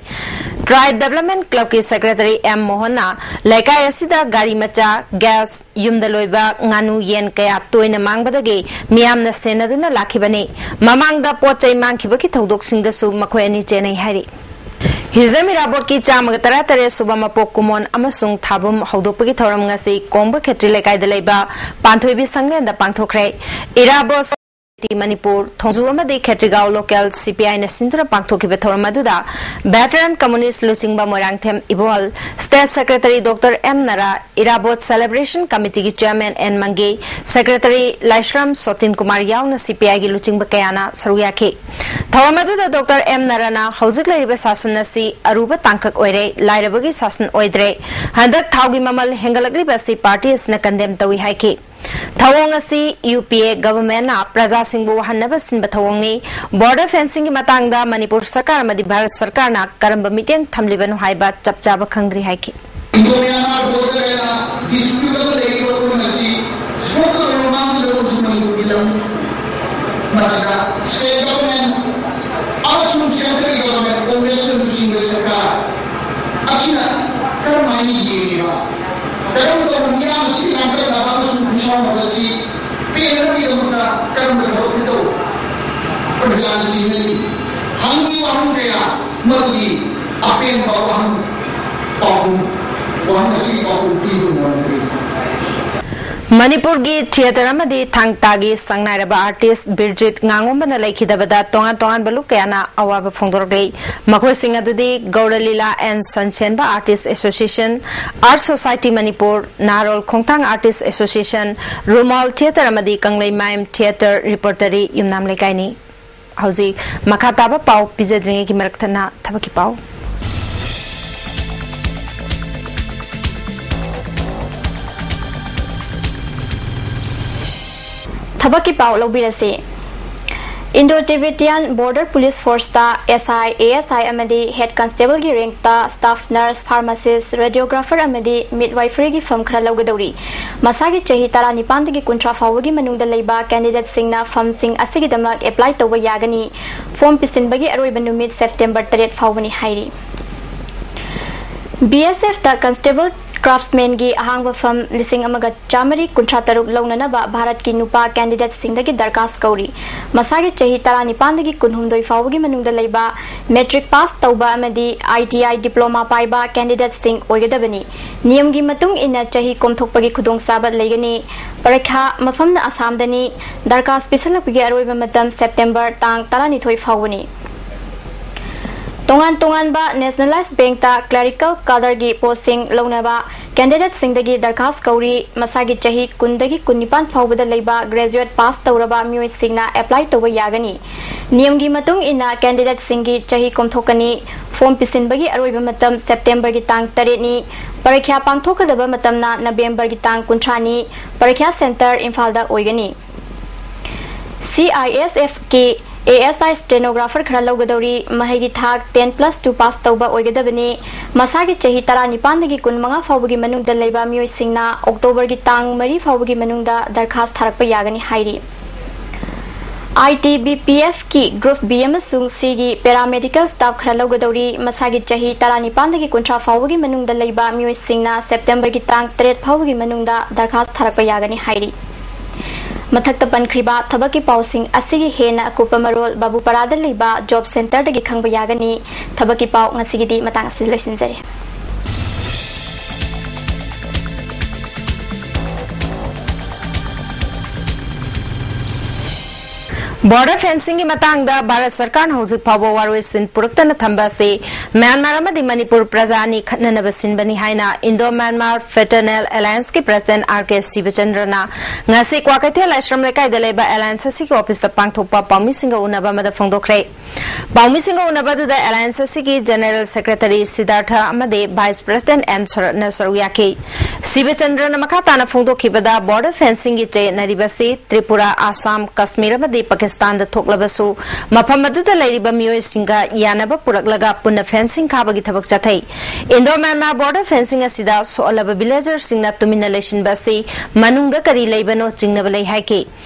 ꯇ꯭ꯔꯥꯏꯕ ꯗꯦꯕꯂꯞꯃꯦꯟ ꯀ꯭ꯂꯕꯀꯤ ꯁꯦꯀ꯭ꯔꯦꯇꯔꯤ ꯑꯦꯝ ꯃꯣꯍꯟꯅ ꯂꯩꯀꯥꯏ ꯑꯁꯤꯗ ꯒꯥꯔꯤ ꯃꯆꯥ, ꯒ꯭ꯌꯥꯁ, ꯌꯨꯝꯗ ꯂꯣꯏꯕ ꯉꯥꯅꯨ, ꯌꯦꯟ ꯀꯌꯥ ꯇꯣꯏꯅ ꯃꯥꯡꯕꯗꯒꯤ ꯃꯤꯌꯥꯝꯅ ꯁꯦꯟꯅꯗꯨꯅ ꯂꯥꯛꯈꯤꯕꯅꯤ꯫ ꯃꯃꯥꯡꯗ ꯄꯣꯠ ꯆꯩ ꯃꯥꯡꯈꯤꯕꯒꯤ ꯊꯧꯗꯣꯛꯁꯤꯡꯗꯁꯨ ꯃꯈꯣꯏ ꯑꯅꯤ ꯆꯦꯟꯅꯩ ꯍꯥꯏꯔꯤ꯫ ꯍꯤꯖꯝ ꯏꯔꯥꯕꯣꯠꯀꯤ ꯆꯥꯝꯃꯒ ꯇꯔꯥꯇꯔꯦꯠ ꯁꯨꯕ ꯃꯄꯣꯛ ꯀꯨꯝꯑꯣꯟ ꯑꯃꯁꯨꯡ ꯊꯥꯕꯨꯝ ꯍꯧꯗꯣꯛꯄꯒꯤ ꯊꯧꯔꯝ ꯉꯁꯤ ꯀꯣꯡꯕ ꯈꯦꯇ꯭ꯔꯤ ꯂꯩꯀꯥꯏꯗ ꯂꯩꯕ ꯄꯥꯟꯊꯣꯏꯕꯤ ꯁꯪꯂꯦꯟꯗ ꯄꯥꯡꯊꯣꯛꯈ꯭ꯔꯦ꯫ ꯏꯔꯥꯕꯣꯠ ꯁꯣꯁꯥꯏꯇꯤ ꯃꯅꯤꯄꯨꯔ, ꯊꯣꯡꯖꯨ ꯑꯃꯗꯤ ꯈꯦꯇ꯭ꯔꯤꯒꯥꯎ ꯂꯣꯀꯦꯜ ꯁꯤ ꯄꯤ ꯑꯥꯏꯅ ꯁꯤꯟꯗꯨꯅ ꯄꯥꯡꯊꯣꯛꯈꯤꯕ ꯊꯧꯔꯝ ꯑꯗꯨꯗ ꯚꯦꯇꯔꯟ ꯀꯝꯃꯨꯅꯤꯁ꯭ꯠ ꯂꯨꯆꯤꯡꯕ Moirangthem Ibohal, state secretary doctor M Nara, Irabot celebration ꯀꯃꯤꯇꯤꯒꯤ chairman N Mangi, secretary Laishram Sotin Kumar ꯌꯥꯎꯅ ꯁꯤ ꯄꯤ ꯑꯥꯏꯒꯤ ꯂꯨꯆꯤꯡꯕ ꯀꯌꯥꯅ ꯁꯔꯨꯛ ꯌꯥꯈꯤ꯫ ꯊꯧꯔꯝ ꯑꯗꯨꯗ ꯗꯣꯛꯇꯔ ꯑꯦꯝ ꯅꯔꯥꯅ ꯍꯧꯖꯤꯛ ꯂꯩꯔꯤꯕ ꯁꯥꯁꯟ ꯑꯁꯤ ꯑꯔꯨꯕ ꯇꯥꯡꯀꯛ ꯑꯣꯏꯔꯦ, ꯂꯥꯏꯔꯕꯒꯤ ꯁꯥꯁꯟ ꯑꯣꯏꯗ꯭ꯔꯦ꯫ ꯍꯟꯗꯛ ꯊꯥꯎꯒꯤ ꯃꯃꯜ ꯍꯦꯟꯒꯠꯂꯛꯂꯤꯕ ꯑꯁꯤ ꯄꯥꯔꯇꯤ ꯑꯁꯤꯅ ꯀꯟꯗꯦꯝ ꯇꯧꯏ ꯍꯥꯏꯈꯤ꯫ ꯊꯧꯑꯣꯡ ꯑꯁꯤ ꯌꯨ ꯄꯤ ꯑꯦ ꯒꯚꯔꯟꯃꯦꯟꯠꯅ ꯄ꯭ꯔꯖꯥꯁꯤꯡꯕꯨ ꯋꯥꯍꯟꯅꯕ ꯁꯤꯟꯕ ꯊꯧꯑꯣꯡꯅꯤ꯫ ꯕꯣꯔꯗꯔ ꯐꯦꯟꯁꯤꯡꯒꯤ ꯃꯇꯥꯡꯗ ꯃꯅꯤꯄꯨꯔ ꯁꯔꯀꯥꯔ ꯑꯃꯗꯤ ꯚꯥꯔꯠ ꯁꯔꯀꯥꯔꯅ ꯀꯔꯝꯕ ꯃꯤꯠꯌꯦꯡ ꯊꯝꯂꯤꯕꯅꯣ ꯍꯥꯏꯕ ꯆꯞ ꯆꯥꯕ ꯈꯪꯗ꯭ꯔꯤ ꯍꯥꯏꯈꯤ꯫ India border area dispute ꯑꯃ ꯂꯩꯔꯤꯕ ꯃꯐꯝ ꯑꯁꯤ ꯁꯣꯛꯀꯗꯧꯔꯤꯕ ꯃꯥꯡꯒꯗꯧꯔꯤꯕꯁꯤ ꯃꯅꯤꯄꯨꯔꯒꯤ ꯂꯝꯅꯤ꯫ ꯃꯁꯤꯗ state government ꯑꯃꯁꯨꯡ central government, ꯀꯣꯡꯒ꯭ꯔꯦꯁꯅ ꯂꯨꯆꯤꯡꯕ ꯌꯦꯡꯉꯤꯕ꯫ ꯀꯔꯝ ꯇꯧꯕ ꯃꯤꯌꯥꯝ ꯑꯁꯤ ꯂꯥꯡꯇꯛꯅꯕ ꯑꯃꯁꯨꯡ ꯈꯨꯠꯁꯥꯎꯅꯕ ꯑꯁꯤ ꯄꯦꯟꯅꯕꯒꯤꯗꯃꯛꯇ ꯀꯔꯝꯕ ꯊꯕꯛ ꯈꯨꯇꯧ ꯄ꯭ꯔꯖꯥꯅ ꯆꯤꯡꯅꯔꯤ? ꯍꯪꯉꯤ ꯋꯥꯍꯪ ꯀꯌꯥ ꯃꯗꯨꯒꯤ ꯑꯄꯦꯟꯕ ꯋꯥꯍꯪ ꯄꯥꯎꯈꯨꯝ, ꯋꯥꯍꯪ ꯑꯁꯤꯒꯤ ꯄꯥꯎꯈꯨꯝ ꯄꯤꯕ ꯉꯝꯂꯛꯇ꯭ꯔꯤ꯫ ꯃꯅꯤꯄꯨꯔꯒꯤ ꯊꯤꯌꯦꯇꯔ ꯑꯃꯗꯤ ꯊꯥꯡ ꯇꯥꯒꯤ ꯁꯛꯅꯥꯏꯔꯕ ꯑꯥꯔꯇꯤꯁ ꯕꯤꯔꯖꯤꯠ ꯉꯥꯉꯣꯝꯕꯅ ꯂꯩꯈꯤꯗꯕꯗ ꯇꯣꯉꯥꯟ ꯇꯣꯉꯥꯟꯕ ꯂꯨꯞ ꯀꯌꯥꯅ ꯑꯋꯥꯕ ꯐꯣꯡꯗꯣꯔꯛꯂꯤ꯫ ꯃꯈꯣꯏꯁꯤꯡ ꯑꯗꯨꯗꯤ Gaurlila and Sansenba artist association, art society Manipur, Naharol Khongthang artist association, ꯔꯨꯃꯥꯜ theatre ꯑꯃꯗꯤ ꯀꯪꯂꯩꯃꯥꯏꯝ ꯊꯤꯌꯦꯇꯔ ꯔꯤꯄꯔꯇꯔꯤ ꯌꯨꯝꯅꯥꯝ ꯂꯩꯀꯥꯏꯅꯤ꯫ ꯍꯧꯖꯤꯛ ꯃꯈꯥ ꯇꯥꯕ ꯄꯥꯎ ꯄꯤꯖꯗ꯭ꯔꯤꯉꯩꯒꯤ ꯃꯔꯛꯇꯅ ꯊꯕꯛꯀꯤ ꯄꯥꯎ꯫ ꯊꯕꯛꯀꯤ ꯄꯥꯎ ꯂꯧꯕꯤꯔꯁꯤ꯫ Indo Tibetan Border Police Force ꯇ S I, A S I ꯑꯃꯗꯤ Head Constable ꯒꯤ rank ꯇ staff nurse, pharmacist, radiographer ꯑꯃꯗꯤ midwifery ꯒꯤ ꯐꯝ ꯈꯔ ꯂꯧꯒꯗꯧꯔꯤ꯫ ꯃꯁꯥꯒꯤ ꯆꯍꯤ ꯇꯔꯥꯅꯤꯄꯥꯟꯗꯒꯤ ꯀꯨꯟꯊ꯭ꯔꯥ ꯐꯥꯎꯕꯒꯤ ꯃꯅꯨꯡꯗ ꯂꯩꯕ candidate ꯁꯤꯡꯅ ꯐꯝꯁꯤꯡ ꯑꯁꯤꯒꯤꯗꯃꯛ apply ꯇꯧꯕ ꯌꯥꯒꯅꯤ꯫ Form ꯄꯤꯁꯤꯟꯕꯒꯤ ꯑꯔꯣꯏꯕ ꯅꯨꯃꯤꯠ September ꯇꯔꯦꯠ ꯐꯥꯎꯕꯅꯤ ꯍꯥꯏꯔꯤ꯫ B S F ꯇ Constable Craftsman ꯒꯤ ꯑꯍꯥꯡꯕ ꯐꯝ ꯂꯤꯁꯤꯡ ꯑꯃꯒ ꯆꯥꯃꯔꯤ ꯀꯨꯟꯊ꯭ꯔꯥ ꯇꯔꯨꯛ ꯂꯧꯅꯅꯕ ꯚꯥꯔꯠꯀꯤ ꯅꯨꯄꯥ candidate ꯁꯤꯡꯗꯒꯤ ꯗꯔꯈꯥꯁ ꯀꯧꯔꯤ꯫ ꯃꯁꯥꯒꯤ ꯆꯍꯤ ꯇꯔꯥꯅꯤꯄꯥꯟꯗꯒꯤ ꯀꯨꯟꯍꯨꯝꯗꯣꯏ ꯐꯥꯎꯕꯒꯤ ꯃꯅꯨꯡꯗ ꯂꯩꯕ matric pass ꯇꯧꯕ ꯑꯃꯗꯤ I T I diploma ꯄꯥꯏꯕ candidate ꯁꯤꯡ ꯑꯣꯏꯒꯗꯕꯅꯤ꯫ ꯅꯤꯌꯝꯒꯤ ꯃꯇꯨꯡ ꯏꯟꯅ ꯆꯍꯤ ꯀꯣꯝꯊꯣꯛꯄꯒꯤ ꯈꯨꯗꯣꯡꯆꯥꯕ ꯂꯩꯒꯅꯤ꯫ ꯄꯔꯤꯈꯥ ꯃꯐꯝꯅ ꯑꯁꯥꯝꯗꯅꯤ꯫ ꯗꯔꯈꯥꯁ ꯄꯤꯁꯤꯜꯂꯛꯄꯒꯤ ꯑꯔꯣꯏꯕ ꯃꯇꯝ September ꯇꯥꯡ ꯇꯔꯥꯅꯤꯊꯣꯏ ꯐꯥꯎꯕꯅꯤ꯫ ꯇꯣꯉꯥꯟ ꯇꯣꯉꯥꯟꯕ Nationalized Bank ꯇ clerical cadre ꯒꯤ post ꯁꯤꯡ ꯂꯧꯅꯕ candidate ꯁꯤꯡꯗꯒꯤ ꯗꯔꯈꯥꯁ ꯀꯧꯔꯤ꯫ ꯃꯁꯥꯒꯤ ꯆꯍꯤ ꯀꯨꯟꯗꯒꯤ ꯀꯨꯟꯅꯤꯄꯥꯟ ꯐꯥꯎꯕꯗ ꯂꯩꯕ graduate pass ꯇꯧꯔꯕ ꯃꯤꯑꯣꯏꯁꯤꯡꯅ apply ꯇꯧꯕ ꯌꯥꯒꯅꯤ꯫ ꯅꯤꯌꯝꯒꯤ ꯃꯇꯨꯡ ꯏꯟꯅ candidate ꯁꯤꯡꯒꯤ ꯆꯍꯤ ꯀꯣꯝꯊꯣꯛꯀꯅꯤ꯫ Form ꯄꯤꯁꯤꯟꯕꯒꯤ ꯑꯔꯣꯏꯕ ꯃꯇꯝ September ꯒꯤ ꯇꯥꯡ ꯇꯔꯦꯠꯅꯤ꯫ ꯄꯔꯤꯈ꯭ꯌꯥ ꯄꯥꯡꯊꯣꯛꯀꯗꯕ ꯃꯇꯝꯅ November ꯒꯤ ꯇꯥꯡ ꯀꯨꯟꯊ꯭ꯔꯥꯅꯤ꯫ ꯄꯔꯤꯈ꯭ꯌꯥ center ꯏꯝꯐꯥꯜꯗ ꯑꯣꯏꯒꯅꯤ꯫ C I S F ꯀꯤ A S I stenographer ꯈꯔ ꯂꯧꯒꯗꯧꯔꯤ꯫ ꯃꯍꯩꯒꯤ ꯊꯥꯛ ten plus two pass ꯇꯧꯕ ꯑꯣꯏꯒꯗꯕꯅꯤ꯫ ꯃꯁꯥꯒꯤ ꯆꯍꯤ ꯇꯔꯥꯅꯤꯄꯥꯟꯗꯒꯤ ꯀꯨꯟꯃꯉꯥ ꯐꯥꯎꯕꯒꯤ ꯃꯅꯨꯡꯗ ꯂꯩꯕ ꯃꯤꯑꯣꯏꯁꯤꯡꯅ October ꯒꯤ ꯇꯥꯡ ꯃꯔꯤ ꯐꯥꯎꯕꯒꯤ ꯃꯅꯨꯡꯗ ꯗꯔꯈꯥꯁ ꯊꯥꯔꯛꯄ ꯌꯥꯒꯅꯤ ꯍꯥꯏꯔꯤ꯫ ITBPFꯀꯤ Group B ꯑꯃꯁꯨꯡ Cꯒꯤ paramedical staff ꯈꯔ ꯂꯧꯒꯗꯧꯔꯤ꯫ ꯃꯁꯥꯒꯤ ꯆꯍꯤ ꯇꯔꯥꯅꯤꯄꯥꯟꯗꯒꯤ ꯀꯨꯟꯊ꯭ꯔꯥ ꯐꯥꯎꯕꯒꯤ ꯃꯅꯨꯡꯗ ꯂꯩꯕ ꯃꯤꯑꯣꯏꯁꯤꯡꯅ Septemberꯒꯤ ꯇꯥꯡ ꯇꯔꯦꯠ ꯐꯥꯎꯕꯒꯤ ꯃꯅꯨꯡꯗ ꯗꯔꯈꯥꯁ ꯊꯥꯔꯛꯄ ꯌꯥꯒꯅꯤ ꯍꯥꯏꯔꯤ꯫ ꯃꯊꯛꯇ ꯄꯟꯈ꯭ꯔꯤꯕ ꯊꯕꯛꯀꯤ ꯄꯥꯎꯁꯤꯡ ꯑꯁꯤꯒꯤ ꯍꯦꯟꯅ ꯑꯀꯨꯞꯄ ꯃꯔꯣꯜ ꯕꯥꯕꯨꯄꯥꯔꯥꯗ ꯂꯩꯕ job centreꯗꯒꯤ ꯈꯪꯕ ꯌꯥꯒꯅꯤ꯫ ꯊꯕꯛꯀꯤ ꯄꯥꯎ ꯉꯁꯤꯒꯤꯗꯤ ꯃꯇꯥꯡ ꯑꯁꯤꯗ ꯂꯣꯏꯁꯤꯟꯖꯔꯦ꯫ Border fencingꯒꯤ ꯃꯇꯥꯡꯗ ꯚꯥꯔꯠ ꯁꯔꯀꯥꯔꯅ ꯍꯧꯖꯤꯛ ꯐꯥꯎꯕ ꯋꯥꯔꯣꯏꯁꯤꯟ ꯄꯨꯔꯛꯇꯅ ꯊꯝꯕ ꯑꯁꯤ ꯃ꯭ꯌꯥꯟꯃꯥꯔ ꯑꯃꯗꯤ ꯃꯅꯤꯄꯨꯔ ꯄ꯭ꯔꯖꯥ ꯑꯅꯤ ꯈꯠꯅꯅꯕ ꯁꯤꯟꯕꯅꯤ ꯍꯥꯏꯅ Indo Myanmar Fraternal Allianceꯀꯤ President R K ꯁꯤꯕꯆꯟꯗ꯭ꯔꯅ ꯉꯁꯤ ꯀ꯭ꯋꯥꯀꯩꯊꯦꯜ ꯂꯥꯏꯁ꯭ꯔꯝ ꯂꯩꯀꯥꯏꯗ ꯂꯩꯕ Alliance ꯑꯁꯤꯒꯤ officeꯇ ꯄꯥꯡꯊꯣꯛꯄ ꯄꯥꯎꯃꯤꯁꯤꯡꯒ ꯎꯅꯕ ꯑꯃꯗ ꯐꯣꯡꯗꯣꯛꯈ꯭ꯔꯦ꯫ ꯄꯥꯎꯃꯤꯁꯤꯡꯒ ꯎꯅꯕ ꯑꯗꯨꯗ Alliance ꯑꯁꯤꯒꯤ General Secretary ꯁꯤꯗꯥꯔꯊ ꯑꯃꯗꯤ Vice President ꯑꯦꯟ ꯁꯔꯠꯅ ꯁꯔꯨꯛ ꯌꯥꯈꯤ꯫ ꯁꯤꯕꯆꯟꯗ꯭ꯔꯅ ꯃꯈꯥ ꯇꯥꯅ ꯐꯣꯡꯗꯣꯛꯈꯤꯕꯗ, border fencingꯒꯤ ꯆꯌꯦꯠꯅꯔꯤꯕ ꯑꯁꯤ ꯇ꯭ꯔꯤꯄꯨꯔꯥ, ꯑꯁꯥꯝ, ꯀꯁꯃꯤꯔ ꯑꯃꯗꯤ ꯄꯥꯀꯤꯁꯇꯥꯟꯗ ꯊꯣꯛꯂꯕꯁꯨ, ꯃꯐꯝ ꯑꯗꯨꯗ ꯂꯩꯔꯤꯕ ꯃꯤꯑꯣꯏꯁꯤꯡꯒ ꯌꯥꯅꯕ ꯄꯨꯔꯛꯂꯒ ꯄꯨꯟꯅ fencing ꯈꯥꯕꯒꯤ ꯊꯕꯛ ꯆꯠꯊꯩ꯫ Indo Myanmar border fencing ꯑꯁꯤꯗ ꯁꯣꯛꯍꯜꯂꯕ villagerꯁꯤꯡꯅ ꯇꯨꯃꯤꯟꯅ ꯂꯩꯁꯤꯟꯕ ꯑꯁꯤ ꯃꯅꯨꯡꯗ ꯀꯔꯤ ꯂꯩꯕꯅꯣ ꯆꯤꯡꯅꯕ ꯂꯩ ꯍꯥꯏꯈꯤ꯫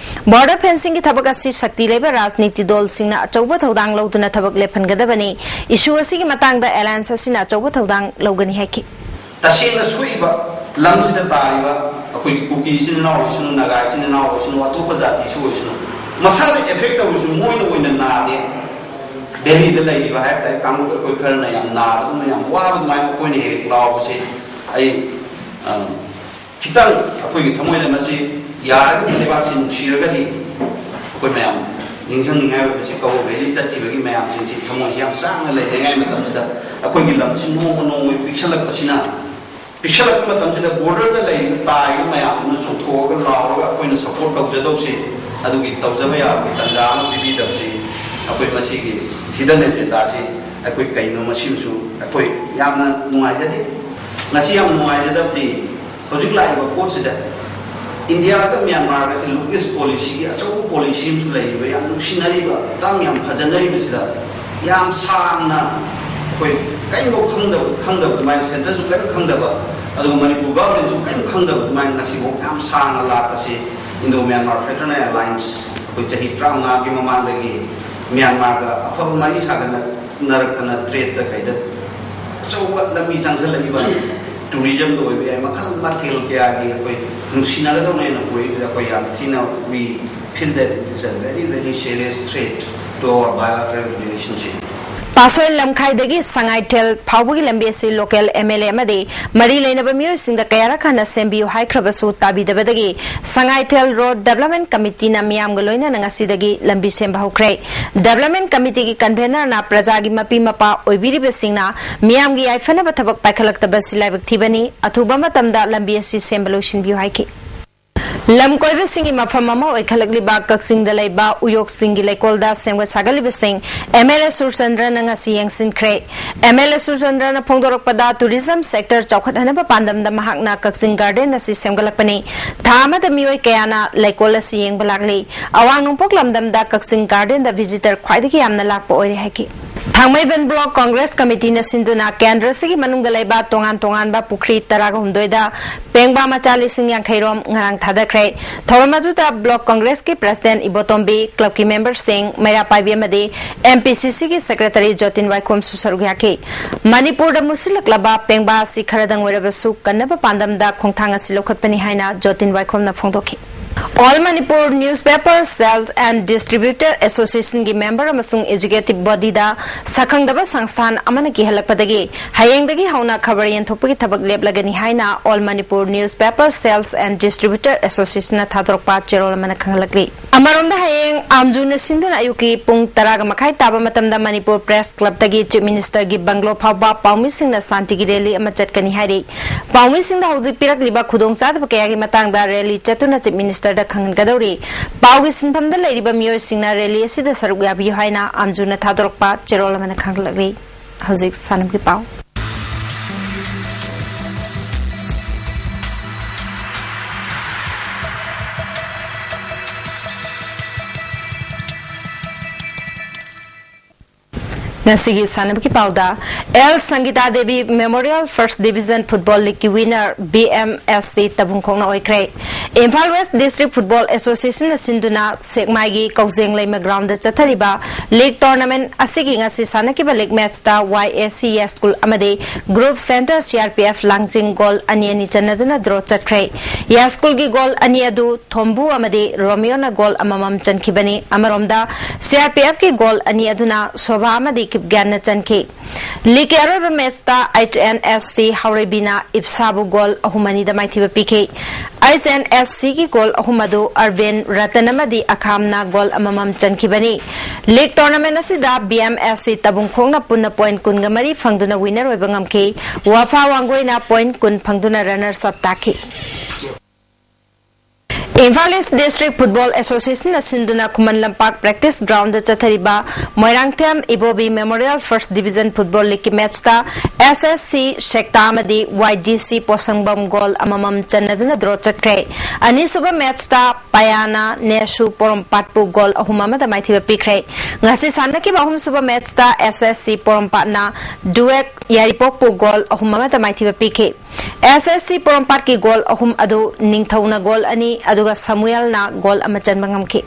Border fencingꯒꯤ ꯊꯕꯛ ꯑꯁꯤ ꯁꯛꯇꯤ ꯂꯩꯕ ꯔꯥꯖꯅꯤꯇꯤ ꯗꯜꯁꯤꯡꯅ ꯑꯆꯧꯕ ꯊꯧꯗꯥꯡ ꯂꯧꯗꯨꯅ ꯊꯕꯛ ꯂꯦꯞꯍꯟꯒꯗꯕꯅꯤ꯫ Issue ꯑꯁꯤꯒꯤ ꯃꯇꯥꯡꯗ Alliance ꯑꯁꯤꯅ ꯑꯆꯧꯕ ꯊꯧꯗꯥꯡ ꯂꯧꯒꯅꯤ ꯍꯥꯏꯈꯤ꯫ ꯇꯁꯦꯡꯅ ꯁꯣꯛꯏꯕ ꯂꯝꯁꯤꯗ ꯇꯥꯔꯤꯕ ꯑꯩꯈꯣꯏꯒꯤ ꯀꯨꯀꯤ ꯏꯆꯤꯟ ꯏꯅꯥꯎ ꯑꯣꯏꯁꯅꯨ, ꯅꯥꯒꯥ ꯏꯆꯤꯟ ꯏꯅꯥꯎ ꯑꯣꯏꯁꯅꯨ, ꯑꯇꯣꯞꯄ ꯖꯥꯇꯤꯁꯨ ꯑꯣꯏꯁꯅꯨ, ꯃꯁꯥꯗ effect ꯇꯧꯔꯤꯁꯤ ꯃꯣꯏꯅ ꯑꯣꯏꯅ ꯅꯥꯗꯦ꯫ ꯚꯦꯂꯤꯗ ꯂꯩꯔꯤꯕ ꯍꯥꯏꯕ ꯇꯥꯔꯦ, ꯀꯥꯡꯂꯨꯞ ꯑꯩꯈꯣꯏ ꯈꯔꯅ ꯌꯥꯝ ꯅꯥꯕ, ꯑꯗꯨꯅ ꯌꯥꯝ ꯋꯥꯕ ꯑꯗꯨꯃꯥꯏꯅ ꯃꯈꯣꯏꯅ ꯍꯦꯛ ꯍꯦꯛ ꯂꯥꯎꯕꯁꯦ ꯑꯩ, ꯑ, ꯈꯤꯇꯪ ꯑꯩꯈꯣꯏꯒꯤ ꯊꯃꯣꯏꯗ ꯃꯁꯤ ꯌꯥꯔꯒꯗꯤ, ꯂꯩꯕꯥꯛꯁꯤ ꯅꯨꯡꯁꯤꯔꯒꯗꯤ, ꯑꯩꯈꯣꯏ ꯃꯌꯥꯝ ꯅꯤꯡꯁꯤꯡꯅꯤꯡꯉꯥꯏ ꯑꯣꯏꯕꯁꯤ, ꯀꯧꯕ꯭ꯔꯨ ꯚꯦꯂꯤ ꯆꯠꯈꯤꯕꯒꯤ ꯃꯌꯥꯝꯁꯤꯡꯁꯤ ꯊꯃꯣꯏꯁꯤ ꯌꯥꯝ ꯆꯥꯡꯅ ꯂꯩꯅꯤꯡꯉꯥꯏ ꯃꯇꯝꯁꯤꯗ, ꯑꯩꯈꯣꯏꯒꯤ ꯂꯝꯁꯤ ꯅꯣꯡꯃ ꯅꯣꯡꯃꯒꯤ ꯄꯤꯛꯁꯜꯂꯛꯄꯁꯤꯅ, ꯄꯤꯛꯁꯜꯂꯛꯄ ꯃꯇꯝꯁꯤꯗ borderꯗ ꯂꯩꯔꯤꯕ, ꯇꯥꯔꯤꯕ ꯃꯌꯥꯝꯗꯨꯅ ꯆꯣꯡꯊꯣꯛꯑꯒ ꯂꯥꯎꯔꯒ ꯑꯩꯈꯣꯏꯅ support ꯇꯧꯖꯗꯧꯁꯤ, ꯑꯗꯨꯒꯤ ꯇꯧꯖꯕ ꯌꯥꯕꯒꯤ ꯇꯥꯟꯖꯥ ꯑꯃ ꯄꯤꯕꯤꯗꯕꯁꯤ, ꯑꯩꯈꯣꯏ ꯃꯁꯤꯒꯤ hidden agendaꯁꯤ ꯑꯩꯈꯣꯏ ꯀꯩꯅꯣ, ꯃꯁꯤꯃꯁꯨ ꯑꯩꯈꯣꯏ ꯌꯥꯝꯅ ꯅꯨꯡꯉꯥꯏꯖꯗꯦ꯫ ꯉꯁꯤ ꯌꯥꯝ ꯅꯨꯡꯉꯥꯏꯖꯗꯕꯗꯤ, ꯍꯧꯖꯤꯛ ꯂꯥꯛꯏꯕ ꯄꯣꯠꯁꯤꯗ ꯏꯟꯗꯤꯌꯥꯒ ꯃ꯭ꯌꯥꯟꯃꯥꯔꯒꯁꯦ look east policyꯒꯤ ꯑꯆꯧꯕ policy ꯑꯃꯁꯨ ꯂꯩꯔꯤꯕ, ꯌꯥꯝ ꯅꯨꯡꯁꯤꯅꯔꯤꯕ, ꯇꯥꯡ ꯌꯥꯝ ꯐꯖꯅꯔꯤꯕꯁꯤꯗ, ꯌꯥꯝ ꯁꯥꯡꯅ ꯑꯩꯈꯣꯏ ꯀꯔꯤꯝꯐꯥꯎ ꯈꯪꯗꯕ, ꯈꯪꯗꯕ ꯑꯗꯨꯃꯥꯏꯅ, centreꯁꯨ ꯀꯔꯤꯝ ꯈꯪꯗꯕ, ꯑꯗꯨꯒ ꯃꯅꯤꯄꯨꯔ governmentꯁꯨ ꯀꯔꯤꯝ ꯈꯪꯗꯕ ꯑꯗꯨꯃꯥꯏꯅ ꯉꯁꯤꯐꯥꯎ ꯌꯥꯝ ꯁꯥꯡꯅ ꯂꯥꯛꯄꯁꯤ Indo Myanmar Fraternal Alliance ꯑꯩꯈꯣꯏ ꯆꯍꯤ ꯇꯔꯥꯃꯉꯥꯒꯤ ꯃꯃꯥꯡꯗꯒꯤ ꯃ꯭ꯌꯥꯟꯃꯥꯔꯒ ꯑꯐꯕ ꯃꯔꯤ ꯁꯥꯒꯠꯅꯔꯛꯇꯅ ꯇ꯭ꯔꯦꯗꯇ ꯀꯩꯗ ꯑꯆꯧꯕ ꯂꯝꯕꯤ ꯆꯪꯁꯤꯜꯂꯛꯏꯕ, ꯇꯨꯔꯤꯖꯝꯗ ꯑꯣꯏꯕ ꯌꯥꯏ, ꯃꯈꯜ ꯃꯊꯦꯜ ꯀꯌꯥꯒꯤ ꯑꯩꯈꯣꯏ ꯅꯨꯡꯁꯤꯅꯒꯗꯧꯅꯦꯅ ꯄꯨꯔꯛꯏꯕꯗ ꯑꯩꯈꯣꯏ ꯌꯥꯝ ꯊꯤꯅ we feel that it is a very, very serious threat to our bilateral relationship. ꯄꯥꯁꯣꯏ ꯂꯝꯈꯥꯏꯗꯒꯤ Sangaithel ꯐꯥꯎꯕꯒꯤ ꯂꯝꯕꯤ ꯑꯁꯤ ꯂꯣꯀꯦꯜ ꯑꯦꯝ ꯑꯦꯜ ꯑꯦ ꯑꯃꯗꯤ ꯃꯔꯤ ꯂꯩꯅꯕ ꯃꯤꯑꯣꯏꯁꯤꯡꯗ ꯀꯌꯥꯔꯛ ꯍꯟꯅ ꯁꯦꯝꯕꯤꯌꯨ ꯍꯥꯏꯈ꯭ꯔꯕꯁꯨ ꯇꯥꯕꯤꯗꯕꯗꯒꯤ ꯁꯉꯥꯏꯊꯦꯜ ꯔꯣꯗ ꯗꯦꯕꯂꯞꯃꯦꯟ ꯀꯃꯤꯇꯤꯅ ꯃꯤꯌꯥꯝꯒ ꯂꯣꯏꯅꯅ ꯉꯁꯤꯗꯒꯤ ꯂꯝꯕꯤ ꯁꯦꯝꯕ ꯍꯧꯈ꯭ꯔꯦ꯫ ꯗꯦꯕꯂꯞꯃꯦꯟ ꯀꯃꯤꯇꯤꯒꯤ ꯀꯟꯚꯦꯅꯔꯅ ꯄ꯭ꯔꯖꯥꯒꯤ ꯃꯄꯤ ꯃꯄꯥ ꯑꯣꯏꯕꯤꯔꯤꯕꯁꯤꯡꯅ ꯃꯤꯌꯥꯝꯒꯤ ꯌꯥꯏꯐꯅꯕ ꯊꯕꯛ ꯄꯥꯏꯈꯠꯂꯛꯇꯕ ꯑꯁꯤ ꯂꯥꯏꯕꯛ ꯊꯤꯕꯅꯤ꯫ ꯑꯊꯨꯕ ꯃꯇꯝꯗ ꯂꯝꯕꯤ ꯑꯁꯤ ꯁꯦꯝꯕ ꯂꯣꯏꯁꯤꯟꯕꯤꯌꯨ ꯍꯥꯏꯈꯤ꯫ ꯂꯝ ꯀꯣꯏꯕꯁꯤꯡꯒꯤ ꯃꯐꯝ ꯑꯃ ꯑꯣꯏꯈꯠꯂꯛꯂꯤꯕ ꯀꯛꯆꯤꯡꯗ ꯂꯩꯕ ꯎꯌꯣꯛꯁꯤꯡꯒꯤ ꯂꯩꯀꯣꯜꯗ ꯁꯦꯝꯒꯠ ꯁꯥꯒꯠꯂꯤꯕꯁꯤꯡ ꯑꯦꯝ ꯑꯦꯜ ꯑꯦ ꯁꯨꯔꯆꯟꯗ꯭ꯔꯅ ꯉꯁꯤ ꯌꯦꯡꯁꯤꯟꯈ꯭ꯔꯦ꯫ ꯑꯦꯝ ꯑꯦꯜ ꯑꯦ ꯁꯨꯔꯆꯟꯗ꯭ꯔꯅ ꯐꯣꯡꯗꯣꯔꯛꯄꯗ ꯇꯨꯔꯤꯖꯝ ꯁꯦꯛꯇꯔ ꯆꯥꯎꯈꯠꯍꯟꯅꯕ ꯄꯥꯟꯗꯝꯗ ꯃꯍꯥꯛꯅ ꯀꯛꯆꯤꯡ ꯒꯥꯔꯗꯦꯟ ꯑꯁꯤ ꯁꯦꯝꯒꯠꯂꯛꯄꯅꯤ꯫ ꯊꯥ ꯑꯃꯗ ꯃꯤꯑꯣꯏ ꯀꯌꯥꯅ ꯂꯩꯀꯣꯜ ꯑꯁꯤ ꯌꯦꯡꯕ ꯂꯥꯛꯂꯤ꯫ ꯑꯋꯥꯡ ꯅꯣꯡꯄꯣꯛ ꯂꯝꯗꯝꯗ ꯀꯛꯆꯤꯡ ꯒꯥꯔꯗꯦꯟꯗ ꯚꯤꯖꯤꯇꯔ ꯈ꯭ꯋꯥꯏꯗꯒꯤ ꯌꯥꯝꯅ ꯂꯥꯛꯄ ꯑꯣꯏꯔꯦ ꯍꯥꯏꯈꯤ꯫ ꯊꯥꯡꯃꯩꯕꯟ ꯕ꯭ꯂꯣꯛ ꯀꯣꯡꯒ꯭ꯔꯦꯁ ꯀꯃꯤꯇꯤꯅ ꯁꯤꯟꯗꯨꯅ ꯀꯦꯟꯗ꯭ꯔꯁꯤꯒꯤ ꯃꯅꯨꯡꯗ ꯂꯩꯕ ꯇꯣꯉꯥꯟ ꯇꯣꯉꯥꯟꯕ ꯄꯨꯈ꯭ꯔꯤ ꯇꯔꯥꯒ ꯍꯨꯝꯗꯣꯏꯗ ꯄꯦꯡꯕꯥ ꯃꯆꯥ ꯂꯤꯁꯤꯡ ꯌꯥꯡꯈꯩ ꯔꯣꯝ ꯉꯔꯥꯡ ꯊꯥꯗꯈ꯭ꯔꯦ꯫ ꯊꯧꯔꯝ ꯑꯗꯨꯗ ꯕ꯭ꯂꯣꯛ ꯀꯣꯡꯒ꯭ꯔꯦꯁꯀꯤ ꯄ꯭ꯔꯁꯤꯗꯦꯟꯠ ꯏꯕꯣꯇꯣꯝꯕꯤ, ꯀ꯭ꯂꯕꯀꯤ ꯃꯦꯝꯕꯔꯁꯤꯡ, ꯃꯩꯔꯥ ꯄꯥꯏꯕꯤ ꯑꯃꯗꯤ ꯑꯦꯝ ꯄꯤ ꯁꯤ ꯁꯤꯒꯤ ꯁꯦꯀ꯭ꯔꯦꯇꯔꯤ ꯖꯣꯇꯤꯟ ꯋꯥꯏꯈꯣꯝꯁꯨ ꯁꯔꯨꯛ ꯌꯥꯈꯤ꯫ ꯃꯅꯤꯄꯨꯔꯗ ꯃꯨꯠꯁꯤꯜꯂꯛꯂꯕ ꯄꯦꯡꯕꯥ ꯑꯁꯤ ꯈꯔꯗꯪ ꯑꯣꯏꯔꯕꯁꯨ ꯀꯟꯅꯕ ꯄꯥꯟꯗꯝꯗ ꯈꯣꯡꯊꯥꯡ ꯑꯁꯤ ꯂꯧꯈꯠꯄꯅꯤ ꯍꯥꯏꯅ ꯖꯣꯇꯤꯟ ꯋꯥꯏꯈꯣꯝꯅ ꯐꯣꯡꯗꯣꯛꯈꯤ꯫ All Manipur Newspaper Sales and Distributor Associationꯒꯤ ꯃꯦꯝꯕꯔ ꯑꯃꯁꯨꯡ ꯑꯦꯖꯨꯀꯦꯇꯤꯚ ꯕꯣꯗꯤꯗ ꯁꯛꯈꯪꯗꯕ ꯁꯪꯁꯊꯥꯟ ꯑꯃꯅ ꯀꯤꯍꯜꯂꯛꯄꯗꯒꯤ ꯍꯌꯦꯡꯗꯒꯤ ꯍꯧꯅ ꯈꯕꯔ ꯌꯦꯟꯊꯣꯛꯄꯒꯤ ꯊꯕꯛ ꯂꯦꯞꯂꯒꯅꯤ ꯍꯥꯏꯅ All Manipur Newspaper Sales and Distributor Associationꯅ ꯊꯥꯗꯣꯔꯛꯄ ꯆꯦꯔꯣꯜ ꯑꯃꯅ ꯈꯪꯍꯜꯂꯛꯂꯤ꯫ ꯑꯃꯔꯣꯝꯗ ꯍꯌꯦꯡ ꯑꯥꯝꯖꯨꯅ ꯁꯤꯟꯗꯨꯅ ꯑꯌꯨꯛꯀꯤ ꯄꯨꯡ ꯇꯔꯥꯒ ꯃꯈꯥꯏ ꯇꯥꯕ ꯃꯇꯝꯗ ꯃꯅꯤꯄꯨꯔ ꯄ꯭ꯔꯦꯁ ꯀ꯭ꯂꯕꯇꯒꯤ ꯆꯤꯐ ꯃꯤꯅꯤꯁꯇꯔꯒꯤ ꯕꯪꯒ꯭ꯂꯣ ꯐꯥꯎꯕ ꯄꯥꯎꯃꯤꯁꯤꯡꯅ ꯁꯥꯟꯇꯤꯒꯤ ꯔꯦꯂꯤ ꯑꯃ ꯆꯠꯀꯅꯤ ꯍꯥꯏꯔꯤ꯫ ꯄꯥꯎꯃꯤꯁꯤꯡꯗ ꯍꯧꯖꯤꯛ ꯄꯤꯔꯛꯂꯤꯕ ꯈꯨꯗꯣꯡꯆꯥꯗꯕ ꯀꯌꯥꯒꯤ ꯃꯇꯥꯡꯗ ꯔꯦꯂꯤ ꯆꯠꯇꯨꯅ ꯆꯤꯐ ꯃꯤꯅꯤꯁꯇꯔꯗ ꯈꯪꯍꯟꯒꯗꯧꯔꯤ꯫ ꯄꯥꯎꯒꯤ ꯁꯤꯟꯐꯝꯗ ꯂꯩꯔꯤꯕ ꯃꯤꯑꯣꯏꯁꯤꯡꯅ ꯔꯦꯂꯤ ꯑꯁꯤꯗ ꯁꯔꯨꯛ ꯌꯥꯕꯤꯌꯨ ꯍꯥꯏꯅ ꯑꯥꯝꯖꯨꯅ ꯊꯥꯗꯣꯔꯛꯄ ꯆꯦꯔꯣꯜ ꯑꯃꯅ ꯈꯪꯂꯛꯂꯤ꯫ ꯍꯧꯖꯤꯛ ꯁꯥꯟꯅꯕꯒꯤ ꯄꯥꯎ꯫ ꯉꯁꯤꯒꯤ ꯁꯥꯟꯅꯕꯒꯤ ꯄꯥꯎꯗ, L Sangita Devi memorial first division football ꯂꯤꯒꯀꯤ winner B M S C ꯇꯕꯨꯡꯈꯣꯛꯅ ꯑꯣꯏꯈ꯭ꯔꯦ꯫ ꯏꯝꯐꯥꯜ ꯋꯦꯁ꯭ꯠ ꯗꯤꯁ꯭ꯠꯔꯤꯛ ꯐꯨꯠꯕꯣꯜ ꯑꯦꯁꯣꯁꯤꯌꯦꯁꯟꯅ ꯁꯤꯟꯗꯨꯅ ꯁꯦꯛꯃꯥꯏꯒꯤ ꯀꯧꯖꯦꯡ ꯂꯩꯃ ꯒ꯭ꯔꯥꯎꯟꯗ ꯆꯠꯊꯔꯤꯕ ꯂꯤꯒ ꯇꯣꯔꯅꯥꯃꯦꯟꯠ ꯑꯁꯤꯒꯤ ꯉꯁꯤ ꯁꯥꯟꯅꯈꯤꯕ ꯂꯤꯒ ꯃꯦꯆꯇ ꯋꯥꯏ ꯑꯦ ꯁꯤ ꯌꯥꯏꯁ꯭ꯀꯨꯜ ꯑꯃꯗꯤ group centre C R P F Langjing goal ꯑꯅꯤ ꯑꯅꯤ ꯆꯟꯅꯗꯨꯅ ꯗ꯭ꯔꯣ ꯆꯠꯈ꯭ꯔꯦ꯫ ꯌꯥꯏꯁ꯭ꯀꯨꯜꯒꯤ ꯒꯣꯜ ꯑꯅꯤ ꯑꯗꯨ ꯊꯣꯝꯕꯨ ꯑꯃꯗꯤ ꯔꯣꯃꯤꯌꯣꯅ ꯒꯣꯜ ꯑꯃꯃꯝ ꯆꯟꯈꯤꯕꯅꯤ꯫ ꯑꯃꯔꯣꯝꯗ, ꯁꯤ ꯑꯥꯔ ꯄꯤ ꯑꯦꯐꯀꯤ ꯒꯣꯜ ꯑꯅꯤ ꯑꯗꯨꯅ ꯁꯣꯚꯥ ꯑꯃꯗꯤ ꯀꯤꯞꯒ꯭ꯌꯥꯟꯅ ꯆꯟꯈꯤ꯫ ꯂꯤꯒꯀꯤ ꯑꯔꯣꯏꯕ ꯃꯦꯆꯇ H and S C ꯍꯥꯎꯔꯩꯕꯤꯅ ꯏꯞꯁꯥꯕꯨ goal ꯑꯍꯨꯝ ꯑꯅꯤꯗ ꯃꯥꯏꯊꯤꯕ ꯄꯤꯈꯤ꯫ ꯑꯩꯆ ꯑꯦꯟ ꯑꯦꯁ ꯁꯤꯒꯤ ꯒꯣꯜ ꯑꯍꯨꯝ ꯑꯗꯨ ꯑꯔꯕꯤꯟ, ꯔꯇꯟ ꯑꯃꯗꯤ ꯑꯈꯥꯝꯅ ꯒꯣꯜ ꯑꯃꯃꯝ ꯆꯟꯈꯤꯕꯅꯤ꯫ ꯂꯤꯒ ꯇꯣꯔꯅꯥꯃꯦꯟꯠ ꯑꯁꯤꯗ ꯕꯤ ꯑꯦꯝ ꯑꯦꯁ ꯁꯤ ꯇꯕꯨꯡꯈꯣꯛꯅ ꯄꯨꯟꯅ ꯄꯣꯏꯟꯠ ꯀꯨꯟꯒ ꯃꯔꯤ ꯐꯪꯗꯨꯅ ꯋꯤꯅꯔ ꯑꯣꯏꯕ ꯉꯝꯈꯤ꯫ ꯋꯥꯐꯥ ꯋꯥꯡꯒꯣꯏꯅ ꯄꯣꯏꯟꯠ ꯀꯨꯟ ꯐꯪꯗꯨꯅ ꯔꯟꯅꯔꯁ ꯑꯞ ꯇꯥꯈꯤ꯫ ꯏꯝꯐꯥꯜ ꯏꯁ꯭ꯠ ꯗꯤꯁ꯭ꯠꯔꯤꯛ ꯐꯨꯠꯕꯣꯜ ꯑꯦꯁꯣꯁꯤꯌꯦꯁꯟꯅ ꯁꯤꯟꯗꯨꯅ ꯈꯨꯃꯟ ꯂꯝꯄꯥꯛ ꯄ꯭ꯔꯦꯛꯇꯤꯁ ꯒ꯭ꯔꯥꯎꯟꯗ ꯆꯠꯊꯔꯤꯕ Moirangthem Ibobi memorial first division football ꯂꯤꯒꯀꯤ ꯃꯦꯆꯇ ꯑꯦꯁ ꯑꯦꯁ ꯁꯤ ꯁꯦꯛꯇꯥ ꯑꯃꯗꯤ ꯋꯥꯏ ꯗꯤ ꯁꯤ ꯄꯣꯁꯪꯕꯝ ꯒꯣꯜ ꯑꯃꯃꯝ ꯆꯟꯅꯗꯨꯅ ꯗ꯭ꯔꯣ ꯆꯠꯈ꯭ꯔꯦ꯫ ꯑꯅꯤꯁꯨꯕ ꯃꯦꯆꯇ ꯄꯌꯥꯅ ꯅꯦꯁꯨ ꯄꯣꯔꯣꯝꯄꯥꯠꯄꯨ ꯒꯣꯜ ꯑꯍꯨꯝ ꯑꯃꯗ ꯃꯥꯏꯊꯤꯕ ꯄꯤꯈ꯭ꯔꯦ꯫ ꯉꯁꯤ ꯁꯥꯟꯅꯈꯤꯕ ꯑꯍꯨꯝꯁꯨꯕ ꯃꯦꯆꯇ ꯑꯦꯁ ꯑꯦꯁ ꯁꯤ ꯄꯣꯔꯣꯝꯄꯥꯠꯅ ꯗꯨꯋꯦꯛ ꯌꯥꯏꯔꯤꯄꯣꯛꯄꯨ ꯒꯣꯜ ꯑꯍꯨꯝ ꯑꯃꯗ ꯃꯥꯏꯊꯤꯕ ꯄꯤꯈꯤ꯫ ꯑꯦꯁ ꯑꯦꯁ ꯁꯤ ꯄꯣꯔꯣꯝꯄꯥꯠꯀꯤ ꯒꯣꯜ ꯑꯍꯨꯝ ꯑꯗꯨ ꯅꯤꯡꯊꯧꯅ ꯒꯣꯜ ꯑꯅꯤ ꯑꯗꯨꯒ ꯁꯃꯨꯑꯦꯜꯅ ꯒꯣꯜ ꯑꯃ ꯆꯟꯕ ꯉꯝꯈꯤ꯫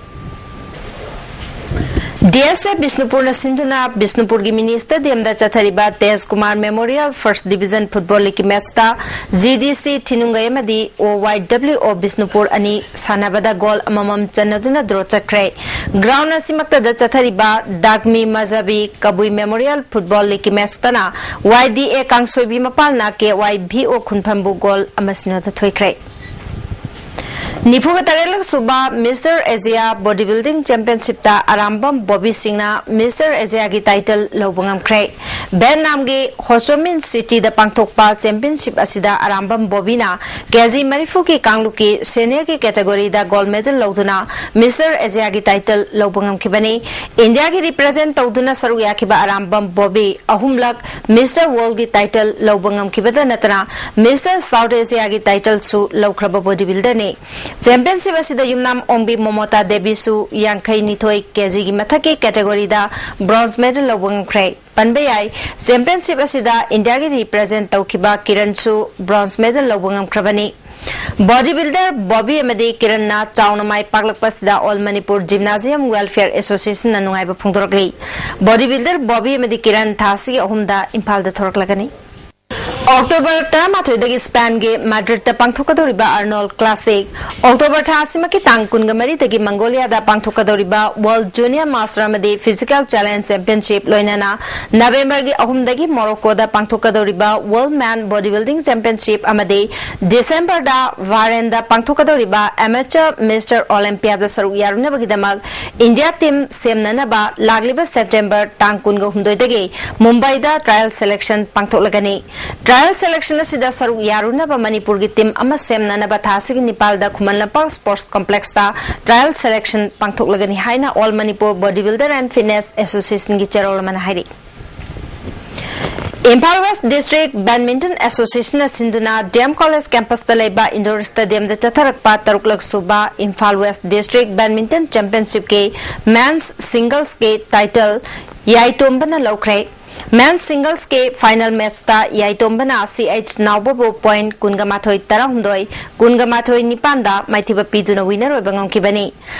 ꯗꯤ ꯑꯦꯁ ꯑꯦꯐ ꯕꯤꯁꯅꯨꯄꯨꯔꯅ ꯁꯤꯟꯗꯨꯅ ꯕꯤꯁꯅꯨꯄꯨꯔꯒꯤ ꯃꯤꯅꯤ ꯁ꯭ꯇꯦꯗꯤꯌꯝꯗ ꯆꯠꯊꯔꯤꯕ Tej Kumar memorial first division football ꯂꯤꯒꯀꯤ ꯃꯦꯆꯇ ꯖꯤ ꯗꯤ ꯁꯤ ꯊꯤꯅꯨꯡꯒꯩ ꯑꯃꯗꯤ ꯑꯣ ꯋꯥꯏ ꯗꯕ꯭ꯂꯤꯎ ꯑꯣ ꯕꯤꯁꯅꯨꯄꯨꯔ ꯑꯅꯤ ꯁꯥꯟꯅꯕꯗ ꯒꯣꯜ ꯑꯃꯃꯝ ꯆꯟꯅꯗꯨꯅ ꯗ꯭ꯔꯣ ꯆꯠꯈ꯭ꯔꯦ꯫ ꯒ꯭ꯔꯥꯎꯟ ꯑꯁꯤꯃꯛꯇꯗ ꯆꯠꯊꯔꯤꯕ ꯗꯥꯛꯃꯤ ꯃꯖꯥꯕꯤ ꯀꯕꯨꯏ ꯃꯦꯃꯣꯔꯤꯌꯦꯜ ꯐꯨꯠꯕꯣꯜ ꯂꯤꯒꯀꯤ ꯃꯦꯆꯇꯅ ꯋꯥꯏ ꯗꯤ ꯑꯦ ꯀꯥꯡꯁꯣꯏꯕꯤ ꯃꯄꯥꯜꯅ K Y V O ꯈꯨꯟꯐꯝꯕꯨ goal ꯑꯃ ꯁꯤꯅꯣꯗ ꯊꯣꯏꯈ꯭ꯔꯦ꯫ ꯅꯤꯐꯨꯒ ꯇꯔꯦꯠꯂꯛ ꯁꯨꯕ mister ꯑꯦꯖꯤꯌꯥ body building ꯆꯦꯝꯄꯤꯌꯟꯁꯤꯞꯇ Arambam Bobby ꯁꯤꯡꯅ ꯃꯤꯁꯇꯔ ꯑꯦꯖꯤꯌꯥꯒꯤ ꯇꯥꯏꯇꯜ ꯂꯧꯕ ꯉꯝꯈ꯭ꯔꯦ꯫ ꯚꯦꯠꯅꯥꯝꯒꯤ ꯍꯣꯆꯣꯃꯤꯟ ꯁꯤꯇꯤꯗ ꯄꯥꯡꯊꯣꯛꯄ ꯆꯦꯝꯄꯤꯌꯟꯁꯤꯞ ꯑꯁꯤꯗ ꯑꯔꯥꯝꯕꯝ ꯕꯣꯕꯤꯅ ꯀꯦ ꯖꯤ ꯃꯔꯤꯐꯨꯒꯤ ꯀꯥꯡꯂꯨꯞꯀꯤ ꯁꯦꯅꯤꯌꯔꯒꯤ ꯀꯦꯇꯦꯒꯣꯔꯤꯗ ꯒꯣꯜ ꯃꯦꯗꯜ ꯂꯧꯗꯨꯅ ꯃꯤꯁꯇꯔ ꯑꯦꯖꯤꯌꯥꯒꯤ ꯇꯥꯏꯇꯜ ꯂꯧꯕ ꯉꯝꯈꯤꯕꯅꯤ꯫ ꯏꯟꯗꯤꯌꯥꯒꯤ ꯔꯤꯄ꯭ꯔꯖꯦꯟꯠ ꯇꯧꯗꯨꯅ ꯁꯔꯨꯛ ꯌꯥꯈꯤꯕ ꯑꯔꯥꯝꯕꯝ ꯕꯣꯕꯤ ꯑꯍꯨꯝꯂꯛ ꯃꯤꯁꯇꯔ ꯋꯥꯔꯜꯗꯒꯤ ꯇꯥꯏꯇꯜ ꯂꯧꯕ ꯉꯝꯈꯤꯕꯗ ꯅꯠꯇꯅ ꯃꯤꯁꯇꯔ ꯁꯥꯎꯠ ꯑꯦꯁꯤꯌꯥꯒꯤ ꯇꯥꯏꯇꯜꯁꯨ ꯂꯧꯈ꯭ꯔꯕ ꯕꯣꯗꯤ ꯕꯤꯜꯗꯔꯅꯤ꯫ ꯆꯦꯝꯄꯤꯌꯟꯁꯤꯞ ꯑꯁꯤꯗ ꯌꯨꯝꯅꯥꯝ ꯑꯣꯡꯕꯤ ꯃꯣꯃꯣꯇꯥ ꯗꯦꯕꯤꯁꯨ ꯌꯥꯡꯈꯩ ꯅꯤꯊꯣꯏ ꯀꯦꯖꯤꯒꯤ ꯃꯊꯛꯀꯤ ꯀꯦꯇꯦꯒꯣꯔꯤꯗ ꯕ꯭ꯔꯣꯟꯖ ꯃꯦꯗꯜ ꯂꯧꯕ ꯉꯝꯈ꯭ꯔꯦ꯫ ꯄꯟꯕ ꯌꯥꯏ, ꯆꯦꯝꯄꯤꯌꯟꯁꯤꯞ ꯑꯁꯤꯗ ꯏꯟꯗꯤꯌꯥꯒꯤ ꯔꯤꯄ꯭ꯔꯖꯦꯟ ꯇꯧꯈꯤꯕ ꯀꯤꯔꯟꯁꯨ ꯕ꯭ꯔꯣꯟꯖ ꯃꯦꯗꯜ ꯂꯧꯕ ꯉꯝꯈ꯭ꯔꯕꯅꯤ꯫ ꯕꯣꯗꯤ ꯕꯤꯜꯗꯔ ꯕꯣꯕꯤ ꯑꯃꯗꯤ ꯀꯤꯔꯟꯅ ꯆꯥꯎꯅ ꯃꯥꯏ ꯄꯥꯛꯂꯛꯄ ꯑꯁꯤꯗ ꯑꯣꯜ ꯃꯅꯤꯄꯨꯔ ꯖꯤꯝꯅꯥꯖꯤꯌꯝ ꯋꯦꯜꯐꯤꯌꯔ ꯑꯦꯁꯣꯁꯤꯌꯦꯁꯟꯅ ꯅꯨꯡꯉꯥꯏꯕ ꯐꯣꯡꯗꯣꯔꯛꯂꯤ꯫ ꯕꯣꯗꯤ ꯕꯤꯜꯗꯔ ꯕꯣꯕꯤ ꯑꯃꯗꯤ ꯀꯤꯔꯟ ꯊꯥ ꯑꯁꯤꯒꯤ ꯑꯍꯨꯝꯗ ꯏꯝꯐꯥꯜꯗ ꯊꯣꯔꯛꯂꯒꯅꯤ꯫ ꯑꯣꯛꯇꯣꯕꯔ ꯇꯔꯥꯃꯥꯊꯣꯏꯗꯒꯤ ꯁ꯭ꯄꯦꯟꯒꯤ ꯃꯥꯗ꯭ꯔꯤꯗꯇ ꯄꯥꯡꯊꯣꯛꯀꯗꯧꯔꯤꯕ ꯑꯔꯅꯣꯜꯗ ꯀ꯭ꯂꯥꯁꯤꯛ, ꯑꯣꯛꯇꯣꯕꯔ ꯊꯥ ꯑꯁꯤꯃꯛꯀꯤ ꯇꯥꯡ ꯀꯨꯟꯒ ꯃꯔꯤꯗꯒꯤ ꯃꯪꯒꯣꯂꯤꯌꯥꯗ ꯄꯥꯡꯊꯣꯛꯀꯗꯧꯔꯤꯕ ꯋꯥꯔꯜꯗ ꯖꯨꯅꯤꯌꯔ ꯃꯥꯁꯇꯔ ꯑꯃꯗꯤ ꯐꯤꯖꯤꯀꯦꯜ ꯆꯦꯂꯦꯟꯖ ꯆꯦꯝꯄꯤꯌꯟꯁꯤꯞ, ꯂꯣꯏꯅꯅ ꯅꯕꯦꯝꯕꯔꯒꯤ ꯑꯍꯨꯝꯗꯒꯤ ꯃꯣꯔꯣꯀꯣꯗ ꯄꯥꯡꯊꯣꯛꯀꯗꯧꯔꯤꯕ ꯋꯥꯔꯜꯗ ꯃꯦꯟ ꯕꯣꯗꯤ ꯕꯤꯜꯗꯤꯡ ꯆꯦꯝꯄꯤꯌꯟꯁꯤꯞ ꯑꯃꯗꯤ ꯗꯤꯁꯦꯝꯕꯔꯗ ꯕꯍꯔꯦꯟꯗ ꯄꯥꯡꯊꯣꯛꯀꯗꯧꯔꯤꯕ ꯑꯦꯃꯦꯆꯔ ꯃꯤꯁꯇꯔ ꯑꯣꯂꯦꯝꯄꯤꯌꯥꯗ ꯁꯔꯨꯛ ꯌꯥꯔꯨꯅꯕꯒꯤꯗꯃꯛ ꯏꯟꯗꯤꯌꯥ ꯇꯤꯝ ꯁꯦꯝꯅꯅꯕ ꯂꯥꯛꯂꯤꯕ ꯁꯦꯞꯇꯦꯝꯕꯔ ꯇꯥꯡ ꯀꯨꯟꯒ ꯍꯨꯝꯗꯣꯏꯗꯒꯤ ꯃꯨꯝꯕꯥꯏꯗ ꯇ꯭ꯔꯥꯌꯦꯜ ꯁꯦꯂꯦꯛꯁꯟ ꯄꯥꯡꯊꯣꯛꯂꯒꯅꯤ꯫ ꯇ꯭ꯔꯥꯌꯦꯜ ꯁꯦꯂꯦꯛꯁꯟ ꯑꯁꯤꯗ ꯁꯔꯨꯛ ꯌꯥꯔꯨꯅꯕ ꯃꯅꯤꯄꯨꯔꯒꯤ ꯇꯤꯝ ꯑꯃ ꯁꯦꯝꯅꯅꯕ ꯊꯥ ꯑꯁꯤꯒꯤ ꯅꯤꯄꯥꯜꯗ ꯈꯨꯃꯟ ꯂꯝꯄꯥꯛ ꯁ꯭ꯄꯣꯔꯠꯁ ꯀꯣꯝꯄ꯭ꯂꯦꯛꯁꯇ ꯇ꯭ꯔꯥꯌꯦꯜ ꯁꯦꯂꯦꯛꯁꯟ ꯄꯥꯡꯊꯣꯛꯂꯒꯅꯤ ꯍꯥꯏꯅ all Manipur body builder and fitness ꯑꯦꯁꯣꯁꯤꯌꯦꯁꯟꯒꯤ ꯆꯦꯔꯣꯜ ꯑꯃꯅ ꯍꯥꯏꯔꯤ꯫ ꯏꯝꯐꯥꯜ ꯋꯦꯁ ꯗꯤꯁꯇ꯭ꯔꯤꯛ ꯕꯦꯗꯃꯤꯟꯇꯟ ꯑꯦꯁꯣꯁꯤꯌꯦꯁꯟꯅ ꯁꯤꯟꯗꯨꯅ ꯗꯤ ꯑꯦꯝ ꯀꯣꯂꯦꯖ ꯀꯦꯝꯄꯁꯇ ꯂꯩꯕ ꯏꯟꯗꯣꯔ ꯁ꯭ꯇꯦꯗꯤꯌꯝꯗ ꯆꯠꯊꯔꯛꯄ ꯇꯔꯨꯛꯂꯛ ꯁꯨꯕ ꯏꯝꯐꯥꯜ ꯋꯦꯁ ꯗꯤꯁꯇ꯭ꯔꯤꯛ ꯕꯦꯗꯃꯤꯟꯇꯟ ꯆꯦꯝꯄꯤꯌꯟꯁꯤꯞꯀꯤ ꯃꯦꯟꯁ ꯁꯤꯡꯒꯜꯁꯀꯤ ꯇꯥꯏꯇꯜ ꯌꯥꯏꯇꯣꯝꯕꯅ ꯂꯧꯈ꯭ꯔꯦ꯫ ꯃꯦꯟꯁ ꯁꯤꯡꯒꯜꯁꯀꯤ ꯐꯥꯏꯅꯦꯜ ꯃꯦꯠꯆꯇ ꯌꯥꯏꯇꯣꯝꯕꯅ ꯁꯤ ꯑꯩꯆ ꯅꯥꯎꯕꯕꯨ ꯄꯣꯏꯟꯠ ꯀꯨꯟꯒ ꯃꯥꯊꯣꯏ ꯇꯔꯥꯍꯨꯝꯗꯣꯏ, ꯀꯨꯟꯒ ꯃꯥꯊꯣꯏ ꯅꯤꯄꯥꯟꯗ ꯃꯥꯏꯊꯤꯕ ꯄꯤꯗꯨꯅ ꯋꯤꯅꯔ ꯑꯣꯏꯕ ꯉꯝꯈꯤꯕꯅꯤ꯫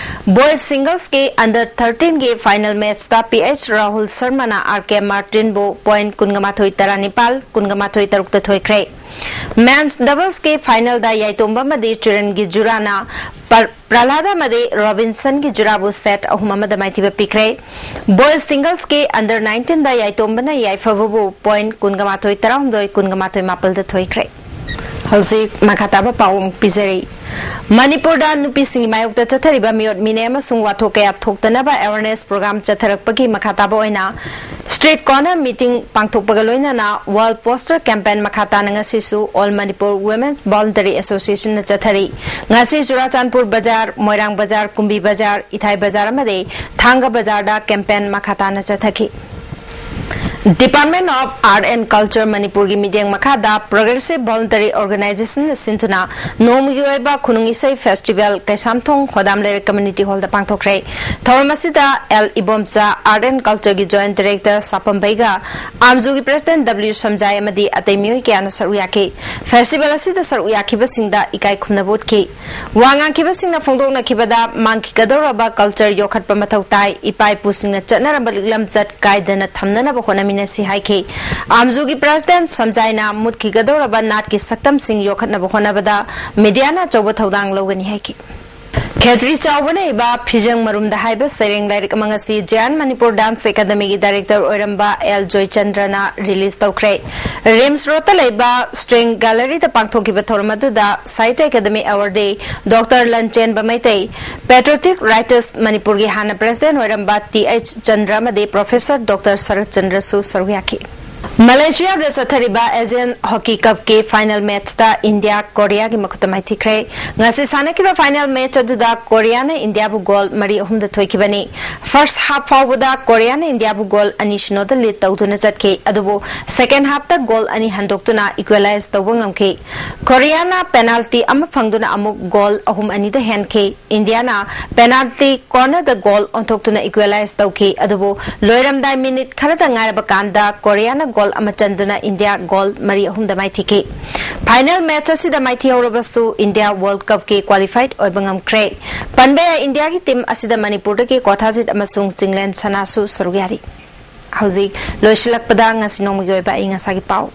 ꯕꯣꯏꯁ ꯁꯤꯡꯒꯜꯁꯀꯤ ꯑꯟꯗꯔ ꯊꯥꯔꯇꯤꯟꯒꯤ ꯐꯥꯏꯅꯦꯜ ꯃꯦꯠꯆꯇ P H Rahul Sharma R K ꯃꯥꯔꯇꯤꯟꯕꯨ ꯄꯣꯏꯟꯠ ꯀꯨꯟꯒ ꯃꯥꯊꯣꯏ ꯇꯔꯥꯅꯤꯄꯥꯜ, ꯀꯨꯟꯒ ꯃꯥꯊꯣꯏ ꯇꯔꯨꯛꯇ ꯊꯣꯏꯈ꯭ꯔꯦ꯫ ꯃꯦꯟꯁ ꯗꯕꯜꯁꯀꯤ ꯐꯥꯏꯅꯦꯜꯗ ꯌꯥꯏꯇꯣꯝꯕ ꯑꯃꯗꯤ ꯆꯤꯔꯟꯒꯤ ꯖꯨꯔꯥꯅ ꯄ꯭ꯔ-, ꯄ꯭ꯔꯍꯂꯥꯗ ꯑꯃꯗꯤ ꯔꯣꯕꯤꯟꯁꯟꯒꯤ ꯖꯨꯔꯥꯕꯨ ꯁꯦꯠ ꯑꯍꯨꯝ ꯑꯃꯗ ꯃꯥꯏꯊꯤꯕ ꯄꯤꯈ꯭ꯔꯦ꯫ ꯕꯣꯏꯁ ꯁꯤꯡꯒꯜꯁꯀꯤ ꯑꯟꯗꯔ ꯅꯥꯏꯟꯇꯤꯟꯗ ꯌꯥꯏꯇꯣꯝꯕꯅ ꯌꯥꯏꯐꯕꯕꯨ ꯄꯣꯏꯟꯠ ꯀꯨꯟꯒ ꯃꯥꯊꯣꯏ ꯇꯔꯥꯍꯨꯝꯗꯣꯏ, ꯀꯨꯟꯒ ꯃꯥꯊꯣꯏ ꯃꯥꯄꯜꯗ ꯊꯣꯏꯈ꯭ꯔꯦ꯫ ꯍꯧꯖꯤꯛ ꯃꯈꯥ ꯇꯥꯕ ꯄꯥꯎ ꯑꯃꯨꯛ ꯄꯤꯖꯔꯤ꯫ ꯃꯅꯤꯄꯨꯔꯗ ꯅꯨꯄꯤꯁꯤꯡꯒꯤ ꯃꯥꯌꯣꯛꯇ ꯆꯠꯊꯔꯤꯕ ꯃꯤꯑꯣꯠ ꯃꯤꯅꯩ ꯑꯃꯁꯨꯡ ꯋꯥꯊꯣꯛ ꯀꯌꯥ ꯊꯣꯛꯇꯅꯕ ꯑꯦꯋꯥꯔꯅꯦꯁ ꯄ꯭ꯔꯣꯒ꯭ꯔꯥꯝ ꯆꯠꯊꯔꯛꯄꯒꯤ ꯃꯈꯥ ꯇꯥꯕ ꯑꯣꯏꯅ ꯁ꯭ꯇ꯭ꯔꯤꯠ ꯀꯣꯔꯅꯔ ꯃꯤꯇꯤꯡ ꯄꯥꯡꯊꯣꯛꯄꯒ ꯂꯣꯏꯅꯅ ꯋꯥꯜ ꯄꯣꯁꯇꯔ ꯀꯦꯝꯄꯦꯟ ꯃꯈꯥ ꯇꯥꯅ ꯉꯁꯤꯁꯨ ꯑꯣꯜ ꯃꯅꯤꯄꯨꯔ ꯋꯨꯃꯦꯟꯁ ꯚꯣꯂꯨꯟꯇꯔꯤ ꯑꯦꯁꯣꯁꯤꯌꯦꯁꯟꯅ ꯆꯠꯊꯔꯤ꯫ ꯉꯁꯤ ꯆꯨꯔꯥꯆꯥꯟꯄꯨꯔ ꯕꯖꯥꯔ, ꯃꯣꯏꯔꯥꯡ ꯕꯖꯥꯔ, ꯀꯨꯝꯕꯤ ꯕꯖꯥꯔ, ꯏꯊꯥꯏ ꯕꯖꯥꯔ ꯑꯃꯗꯤ ꯊꯥꯡꯒ ꯕꯖꯥꯔꯗ ꯀꯦꯝꯄꯦꯟ ꯃꯈꯥ ꯇꯥꯅ ꯆꯠꯊꯈꯤ꯫ Department of Art and Culture ꯃꯅꯤꯄꯨꯔꯒꯤ ꯃꯤꯠꯌꯦꯡ ꯃꯈꯥꯗ Progressive Voluntary Organization ꯅ ꯁꯤꯟꯗꯨꯅ ꯅꯣꯡꯃꯒꯤ ꯑꯣꯏꯕ ꯈꯨꯅꯨꯡ ꯏꯁꯩ festival ꯀꯩꯁꯥꯝꯊꯣꯡ ꯍꯣꯗꯥꯝ ꯂꯩꯔꯛ community hall ꯗ ꯄꯥꯡꯊꯣꯛꯈ꯭ꯔꯦ꯫ ꯊꯧꯔꯝ ꯑꯁꯤꯗ L Ibomcha, Art and Culture ꯒꯤ Joint Director ꯁꯥꯄꯝꯕꯩꯒ, ꯑꯥꯝꯖꯨꯒꯤ President W ꯁꯝꯖꯥꯏ ꯑꯃꯗꯤ ꯑꯇꯩ ꯃꯤꯑꯣꯏ ꯀꯌꯥꯅ ꯁꯔꯨꯛ ꯌꯥꯈꯤ꯫ Festival ꯑꯁꯤꯗ ꯁꯔꯨꯛ ꯌꯥꯈꯤꯕꯁꯤꯡꯗ ꯏꯀꯥꯏ ꯈꯨꯝꯅꯕ ꯎꯠꯈꯤ꯫ ꯋꯥ ꯉꯥꯡꯈꯤꯕꯁꯤꯡꯅ ꯐꯣꯡꯗꯣꯛꯅꯈꯤꯕꯗ, ꯃꯥꯡꯈꯤꯒꯗꯧꯔꯕ culture ꯌꯣꯛꯈꯠꯄ ꯃꯊꯧ ꯇꯥꯏ, ꯏꯄꯥ ꯏꯄꯨꯁꯤꯡꯅ ꯆꯠꯅꯔꯝꯕ ꯂꯤꯛꯂꯝꯆꯠ ꯀꯥꯏꯗꯅ ꯊꯝꯅꯅꯕ ꯍꯣꯠꯅꯃꯤꯟꯅꯁꯤ ꯍꯥꯏꯈꯤ꯫ ꯑꯥꯝꯖꯨꯒꯤ President ꯁꯝꯖꯥꯏꯅ ꯃꯨꯠꯈꯤꯒꯗꯧꯔꯕ ꯅꯥꯠꯀꯤ ꯁꯛꯇꯝꯁꯤꯡ ꯌꯣꯛꯈꯠꯅꯕ ꯍꯣꯠꯅꯕꯗ media ꯅ ꯑꯆꯧꯕ ꯊꯧꯗꯥꯡ ꯂꯧꯒꯅꯤ ꯍꯥꯏꯈꯤ꯫ ꯈꯦꯇ꯭ꯔꯤ ꯆꯥꯎꯕꯅ ꯏꯕ ꯐꯤꯖꯪ ꯃꯔꯨꯝꯗ ꯍꯥꯏꯕ ꯁꯩꯔꯦꯡ ꯂꯥꯏꯔꯤꯛ ꯑꯃ ꯉꯁꯤ Jayan Manipur Dance Academy ꯒꯤ Director ꯑꯣꯏꯔꯝꯕ ꯑꯦꯜ ꯖꯣꯏꯆꯟꯗ꯭ꯔꯅ release ꯇꯧꯈ꯭ꯔꯦ꯫ ꯔꯤꯝꯁ ꯔꯣꯗꯇ ꯂꯩꯕ String Gallery ꯗ ꯄꯥꯡꯊꯣꯛꯈꯤꯕ ꯊꯧꯔꯝ ꯑꯗꯨꯗ Sahitya academy awardee Doctor Lanchenba Meitei, Patriotic Writers ꯃꯅꯤꯄꯨꯔꯒꯤ ꯍꯥꯟꯅ President ꯑꯣꯏꯔꯝꯕ ꯇꯤ ꯑꯩꯆ ꯆꯟꯗ꯭ꯔ ꯑꯃꯗꯤ Professor Doctor ꯁꯔꯠ ꯆꯟꯗ꯭ꯔꯁꯨ ꯁꯔꯨꯛ ꯌꯥꯈꯤ꯫ ꯃꯂꯦꯁꯤꯌꯥꯗ ꯆꯠꯊꯔꯤꯕ Asian Hockey Cup ꯀꯤ final match ꯇ ꯏꯟꯗꯤꯌꯥ ꯀꯣꯔꯤꯌꯥꯒꯤ ꯃꯈꯨꯠꯇ ꯃꯥꯏꯊꯤꯈ꯭ꯔꯦ꯫ ꯉꯁꯤ ꯁꯥꯟꯅꯈꯤꯕ final match ꯑꯗꯨꯗ ꯀꯣꯔꯤꯌꯥꯅ ꯏꯟꯗꯤꯌꯥꯕꯨ ꯒꯣꯜ ꯃꯔꯤ ꯑꯍꯨꯝꯗ ꯊꯣꯏꯈꯤꯕꯅꯤ꯫ First half ꯐꯥꯎꯕꯗ ꯀꯣꯔꯤꯌꯥꯅ ꯏꯟꯗꯤꯌꯥꯕꯨ ꯒꯣꯜ ꯑꯅꯤ ꯁꯤꯅꯣꯗ lead ꯇꯧꯗꯨꯅ ꯆꯠꯈꯤ, ꯑꯗꯨꯕꯨ second half ꯇ ꯒꯣꯜ ꯑꯅꯤ ꯍꯟꯗꯣꯛꯇꯨꯅ equalize ꯇꯧꯕ ꯉꯝꯈꯤ꯫ ꯀꯣꯔꯤꯌꯥꯅ penalty ꯑꯃ ꯐꯪꯗꯨꯅ ꯑꯃꯨꯛ ꯒꯣꯜ ꯑꯍꯨꯝ ꯑꯅꯤꯗ ꯍꯦꯟꯈꯤ꯫ ꯏꯟꯗꯤꯌꯥꯅ penalty corner ꯗ ꯒꯣꯜ ꯑꯣꯟꯊꯣꯛꯇꯨꯅ equalize ꯇꯧꯈꯤ, ꯑꯗꯨꯕꯨ ꯂꯣꯏꯔꯝꯗꯥꯏ ꯃꯤꯅꯤꯠ ꯈꯔꯇ ꯉꯥꯏꯔꯕ ꯀꯥꯟꯗ ꯀꯣꯔꯤꯌꯥꯅ ꯒꯣꯜ ꯑꯃ ꯆꯟꯗꯨꯅ ꯏꯟꯗꯤꯌꯥ ꯒꯣꯜ ꯃꯔꯤ ꯑꯍꯨꯝꯗ ꯃꯥꯏꯊꯤꯈꯤ꯫ Final match ꯑꯁꯤꯗ ꯃꯥꯏꯊꯤꯍꯧꯔꯕꯁꯨ ꯏꯟꯗꯤꯌꯥ World Cup ꯀꯤ qualified ꯑꯣꯏꯕ ꯉꯝꯈ꯭ꯔꯦ꯫ ꯄꯟꯕ ꯌꯥꯏ, ꯏꯟꯗꯤꯌꯥꯒꯤ team ꯑꯁꯤꯗ ꯃꯅꯤꯄꯨꯔꯗꯒꯤ ꯀꯣꯊꯥꯖꯤꯠ ꯑꯃꯁꯨꯡ ꯆꯤꯡꯂꯦꯟ ꯁꯅꯥꯁꯨ ꯁꯔꯨꯛ ꯌꯥꯔꯤ꯫ ꯍꯧꯖꯤꯛ ꯂꯣꯏꯁꯤꯜꯂꯛꯄꯗ ꯉꯁꯤ ꯅꯣꯡꯃꯒꯤ ꯑꯣꯏꯕ ꯑꯏꯪ ꯑꯁꯥꯒꯤ ꯄꯥꯎ꯫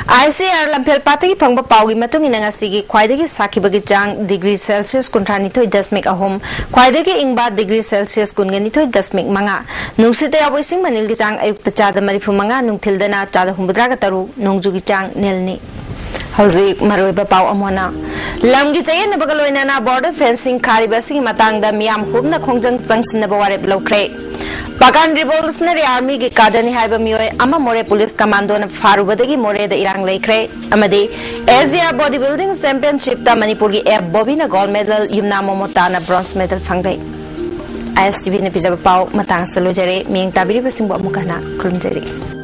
ICAR ꯂꯝꯐꯦꯜꯄꯥꯠꯇꯒꯤ ꯐꯪꯕ ꯄꯥꯎꯒꯤ ꯃꯇꯨꯡ ꯏꯟꯅ ꯉꯁꯤꯒꯤ ꯈ꯭ꯋꯥꯏꯗꯒꯤ ꯁꯥꯈꯤꯕꯒꯤ ꯆꯥꯡ degree Celsius ꯀꯨꯟꯊ꯭ꯔꯥ ꯅꯤꯊꯣꯏ ꯗꯁꯃꯤꯛ ꯑꯍꯨꯝ, ꯈ꯭ꯋꯥꯏꯗꯒꯤ ꯏꯪꯕ degree Celsius ꯀꯨꯟꯒ ꯅꯤꯊꯣꯏ ꯗꯁꯃꯤꯛ ꯃꯉꯥ, ꯅꯨꯡꯁꯤꯠꯇ ꯌꯥꯎꯕ ꯏꯁꯤꯡ ꯃꯅꯤꯜꯒꯤ ꯆꯥꯡ ꯑꯌꯨꯛꯇ ꯆꯥꯗ ꯃꯔꯤꯐꯨ ꯃꯉꯥ, ꯅꯨꯡꯊꯤꯜꯗꯅ ꯆꯥꯗ ꯍꯨꯝꯐꯨꯇꯔꯥꯒ ꯇꯔꯨꯛ, ꯅꯣꯡꯖꯨꯒꯤ ꯆꯥꯡ ꯅꯤꯜꯅꯤ꯫ ꯍꯧꯖꯤꯛ ꯃꯔꯨꯑꯣꯏꯕ ꯄꯥꯎ ꯑꯃꯨꯛ ꯍꯟꯅ꯫ ꯂꯝꯒꯤ ꯆꯌꯦꯠꯅꯕꯒ ꯂꯣꯏꯅꯅ border fencing ꯈꯥꯔꯤꯕ ꯑꯁꯤꯒꯤ ꯃꯇꯥꯡꯗ ꯃꯤꯌꯥꯝ ꯄꯨꯝꯅ ꯈꯣꯡꯖꯪ ꯆꯪꯁꯤꯟꯅꯕ ꯋꯥꯔꯦꯞ ꯂꯧꯈ꯭ꯔꯦ꯫ ꯄꯥꯀꯥꯟ Revolutionary Army ꯒꯤ cadre ꯅꯤ ꯍꯥꯏꯕ ꯃꯤꯑꯣꯏ ꯑꯃ ꯃꯣꯔꯦ police commando ꯅ ꯐꯥꯔꯨꯕꯗꯒꯤ ꯃꯣꯔꯦꯗ ꯏꯔꯥꯡ ꯂꯩꯈ꯭ꯔꯦ꯫ ꯑꯃꯗꯤ Asia Bodybuilding Championship ꯇ ꯃꯅꯤꯄꯨꯔꯒꯤ ꯑꯦꯐ ꯕꯣꯕꯤꯅ gold medal, ꯌꯨꯝꯅꯥꯝ ꯃꯣꯃꯣꯇꯥꯅ bronze medal ꯐꯪꯂꯦ꯫ ISTV ꯅ ꯄꯤꯖꯕ ꯄꯥꯎ ꯃꯇꯥꯡ ꯑꯁꯤꯗ ꯂꯣꯏꯖꯔꯦ꯫ ꯃꯤꯠꯌꯦꯡ ꯇꯥꯕꯤꯔꯤꯕꯁꯤꯡꯕꯨ ꯑꯃꯨꯛ ꯍꯟꯅ ꯈꯨꯔꯨꯝꯖꯔꯤ꯫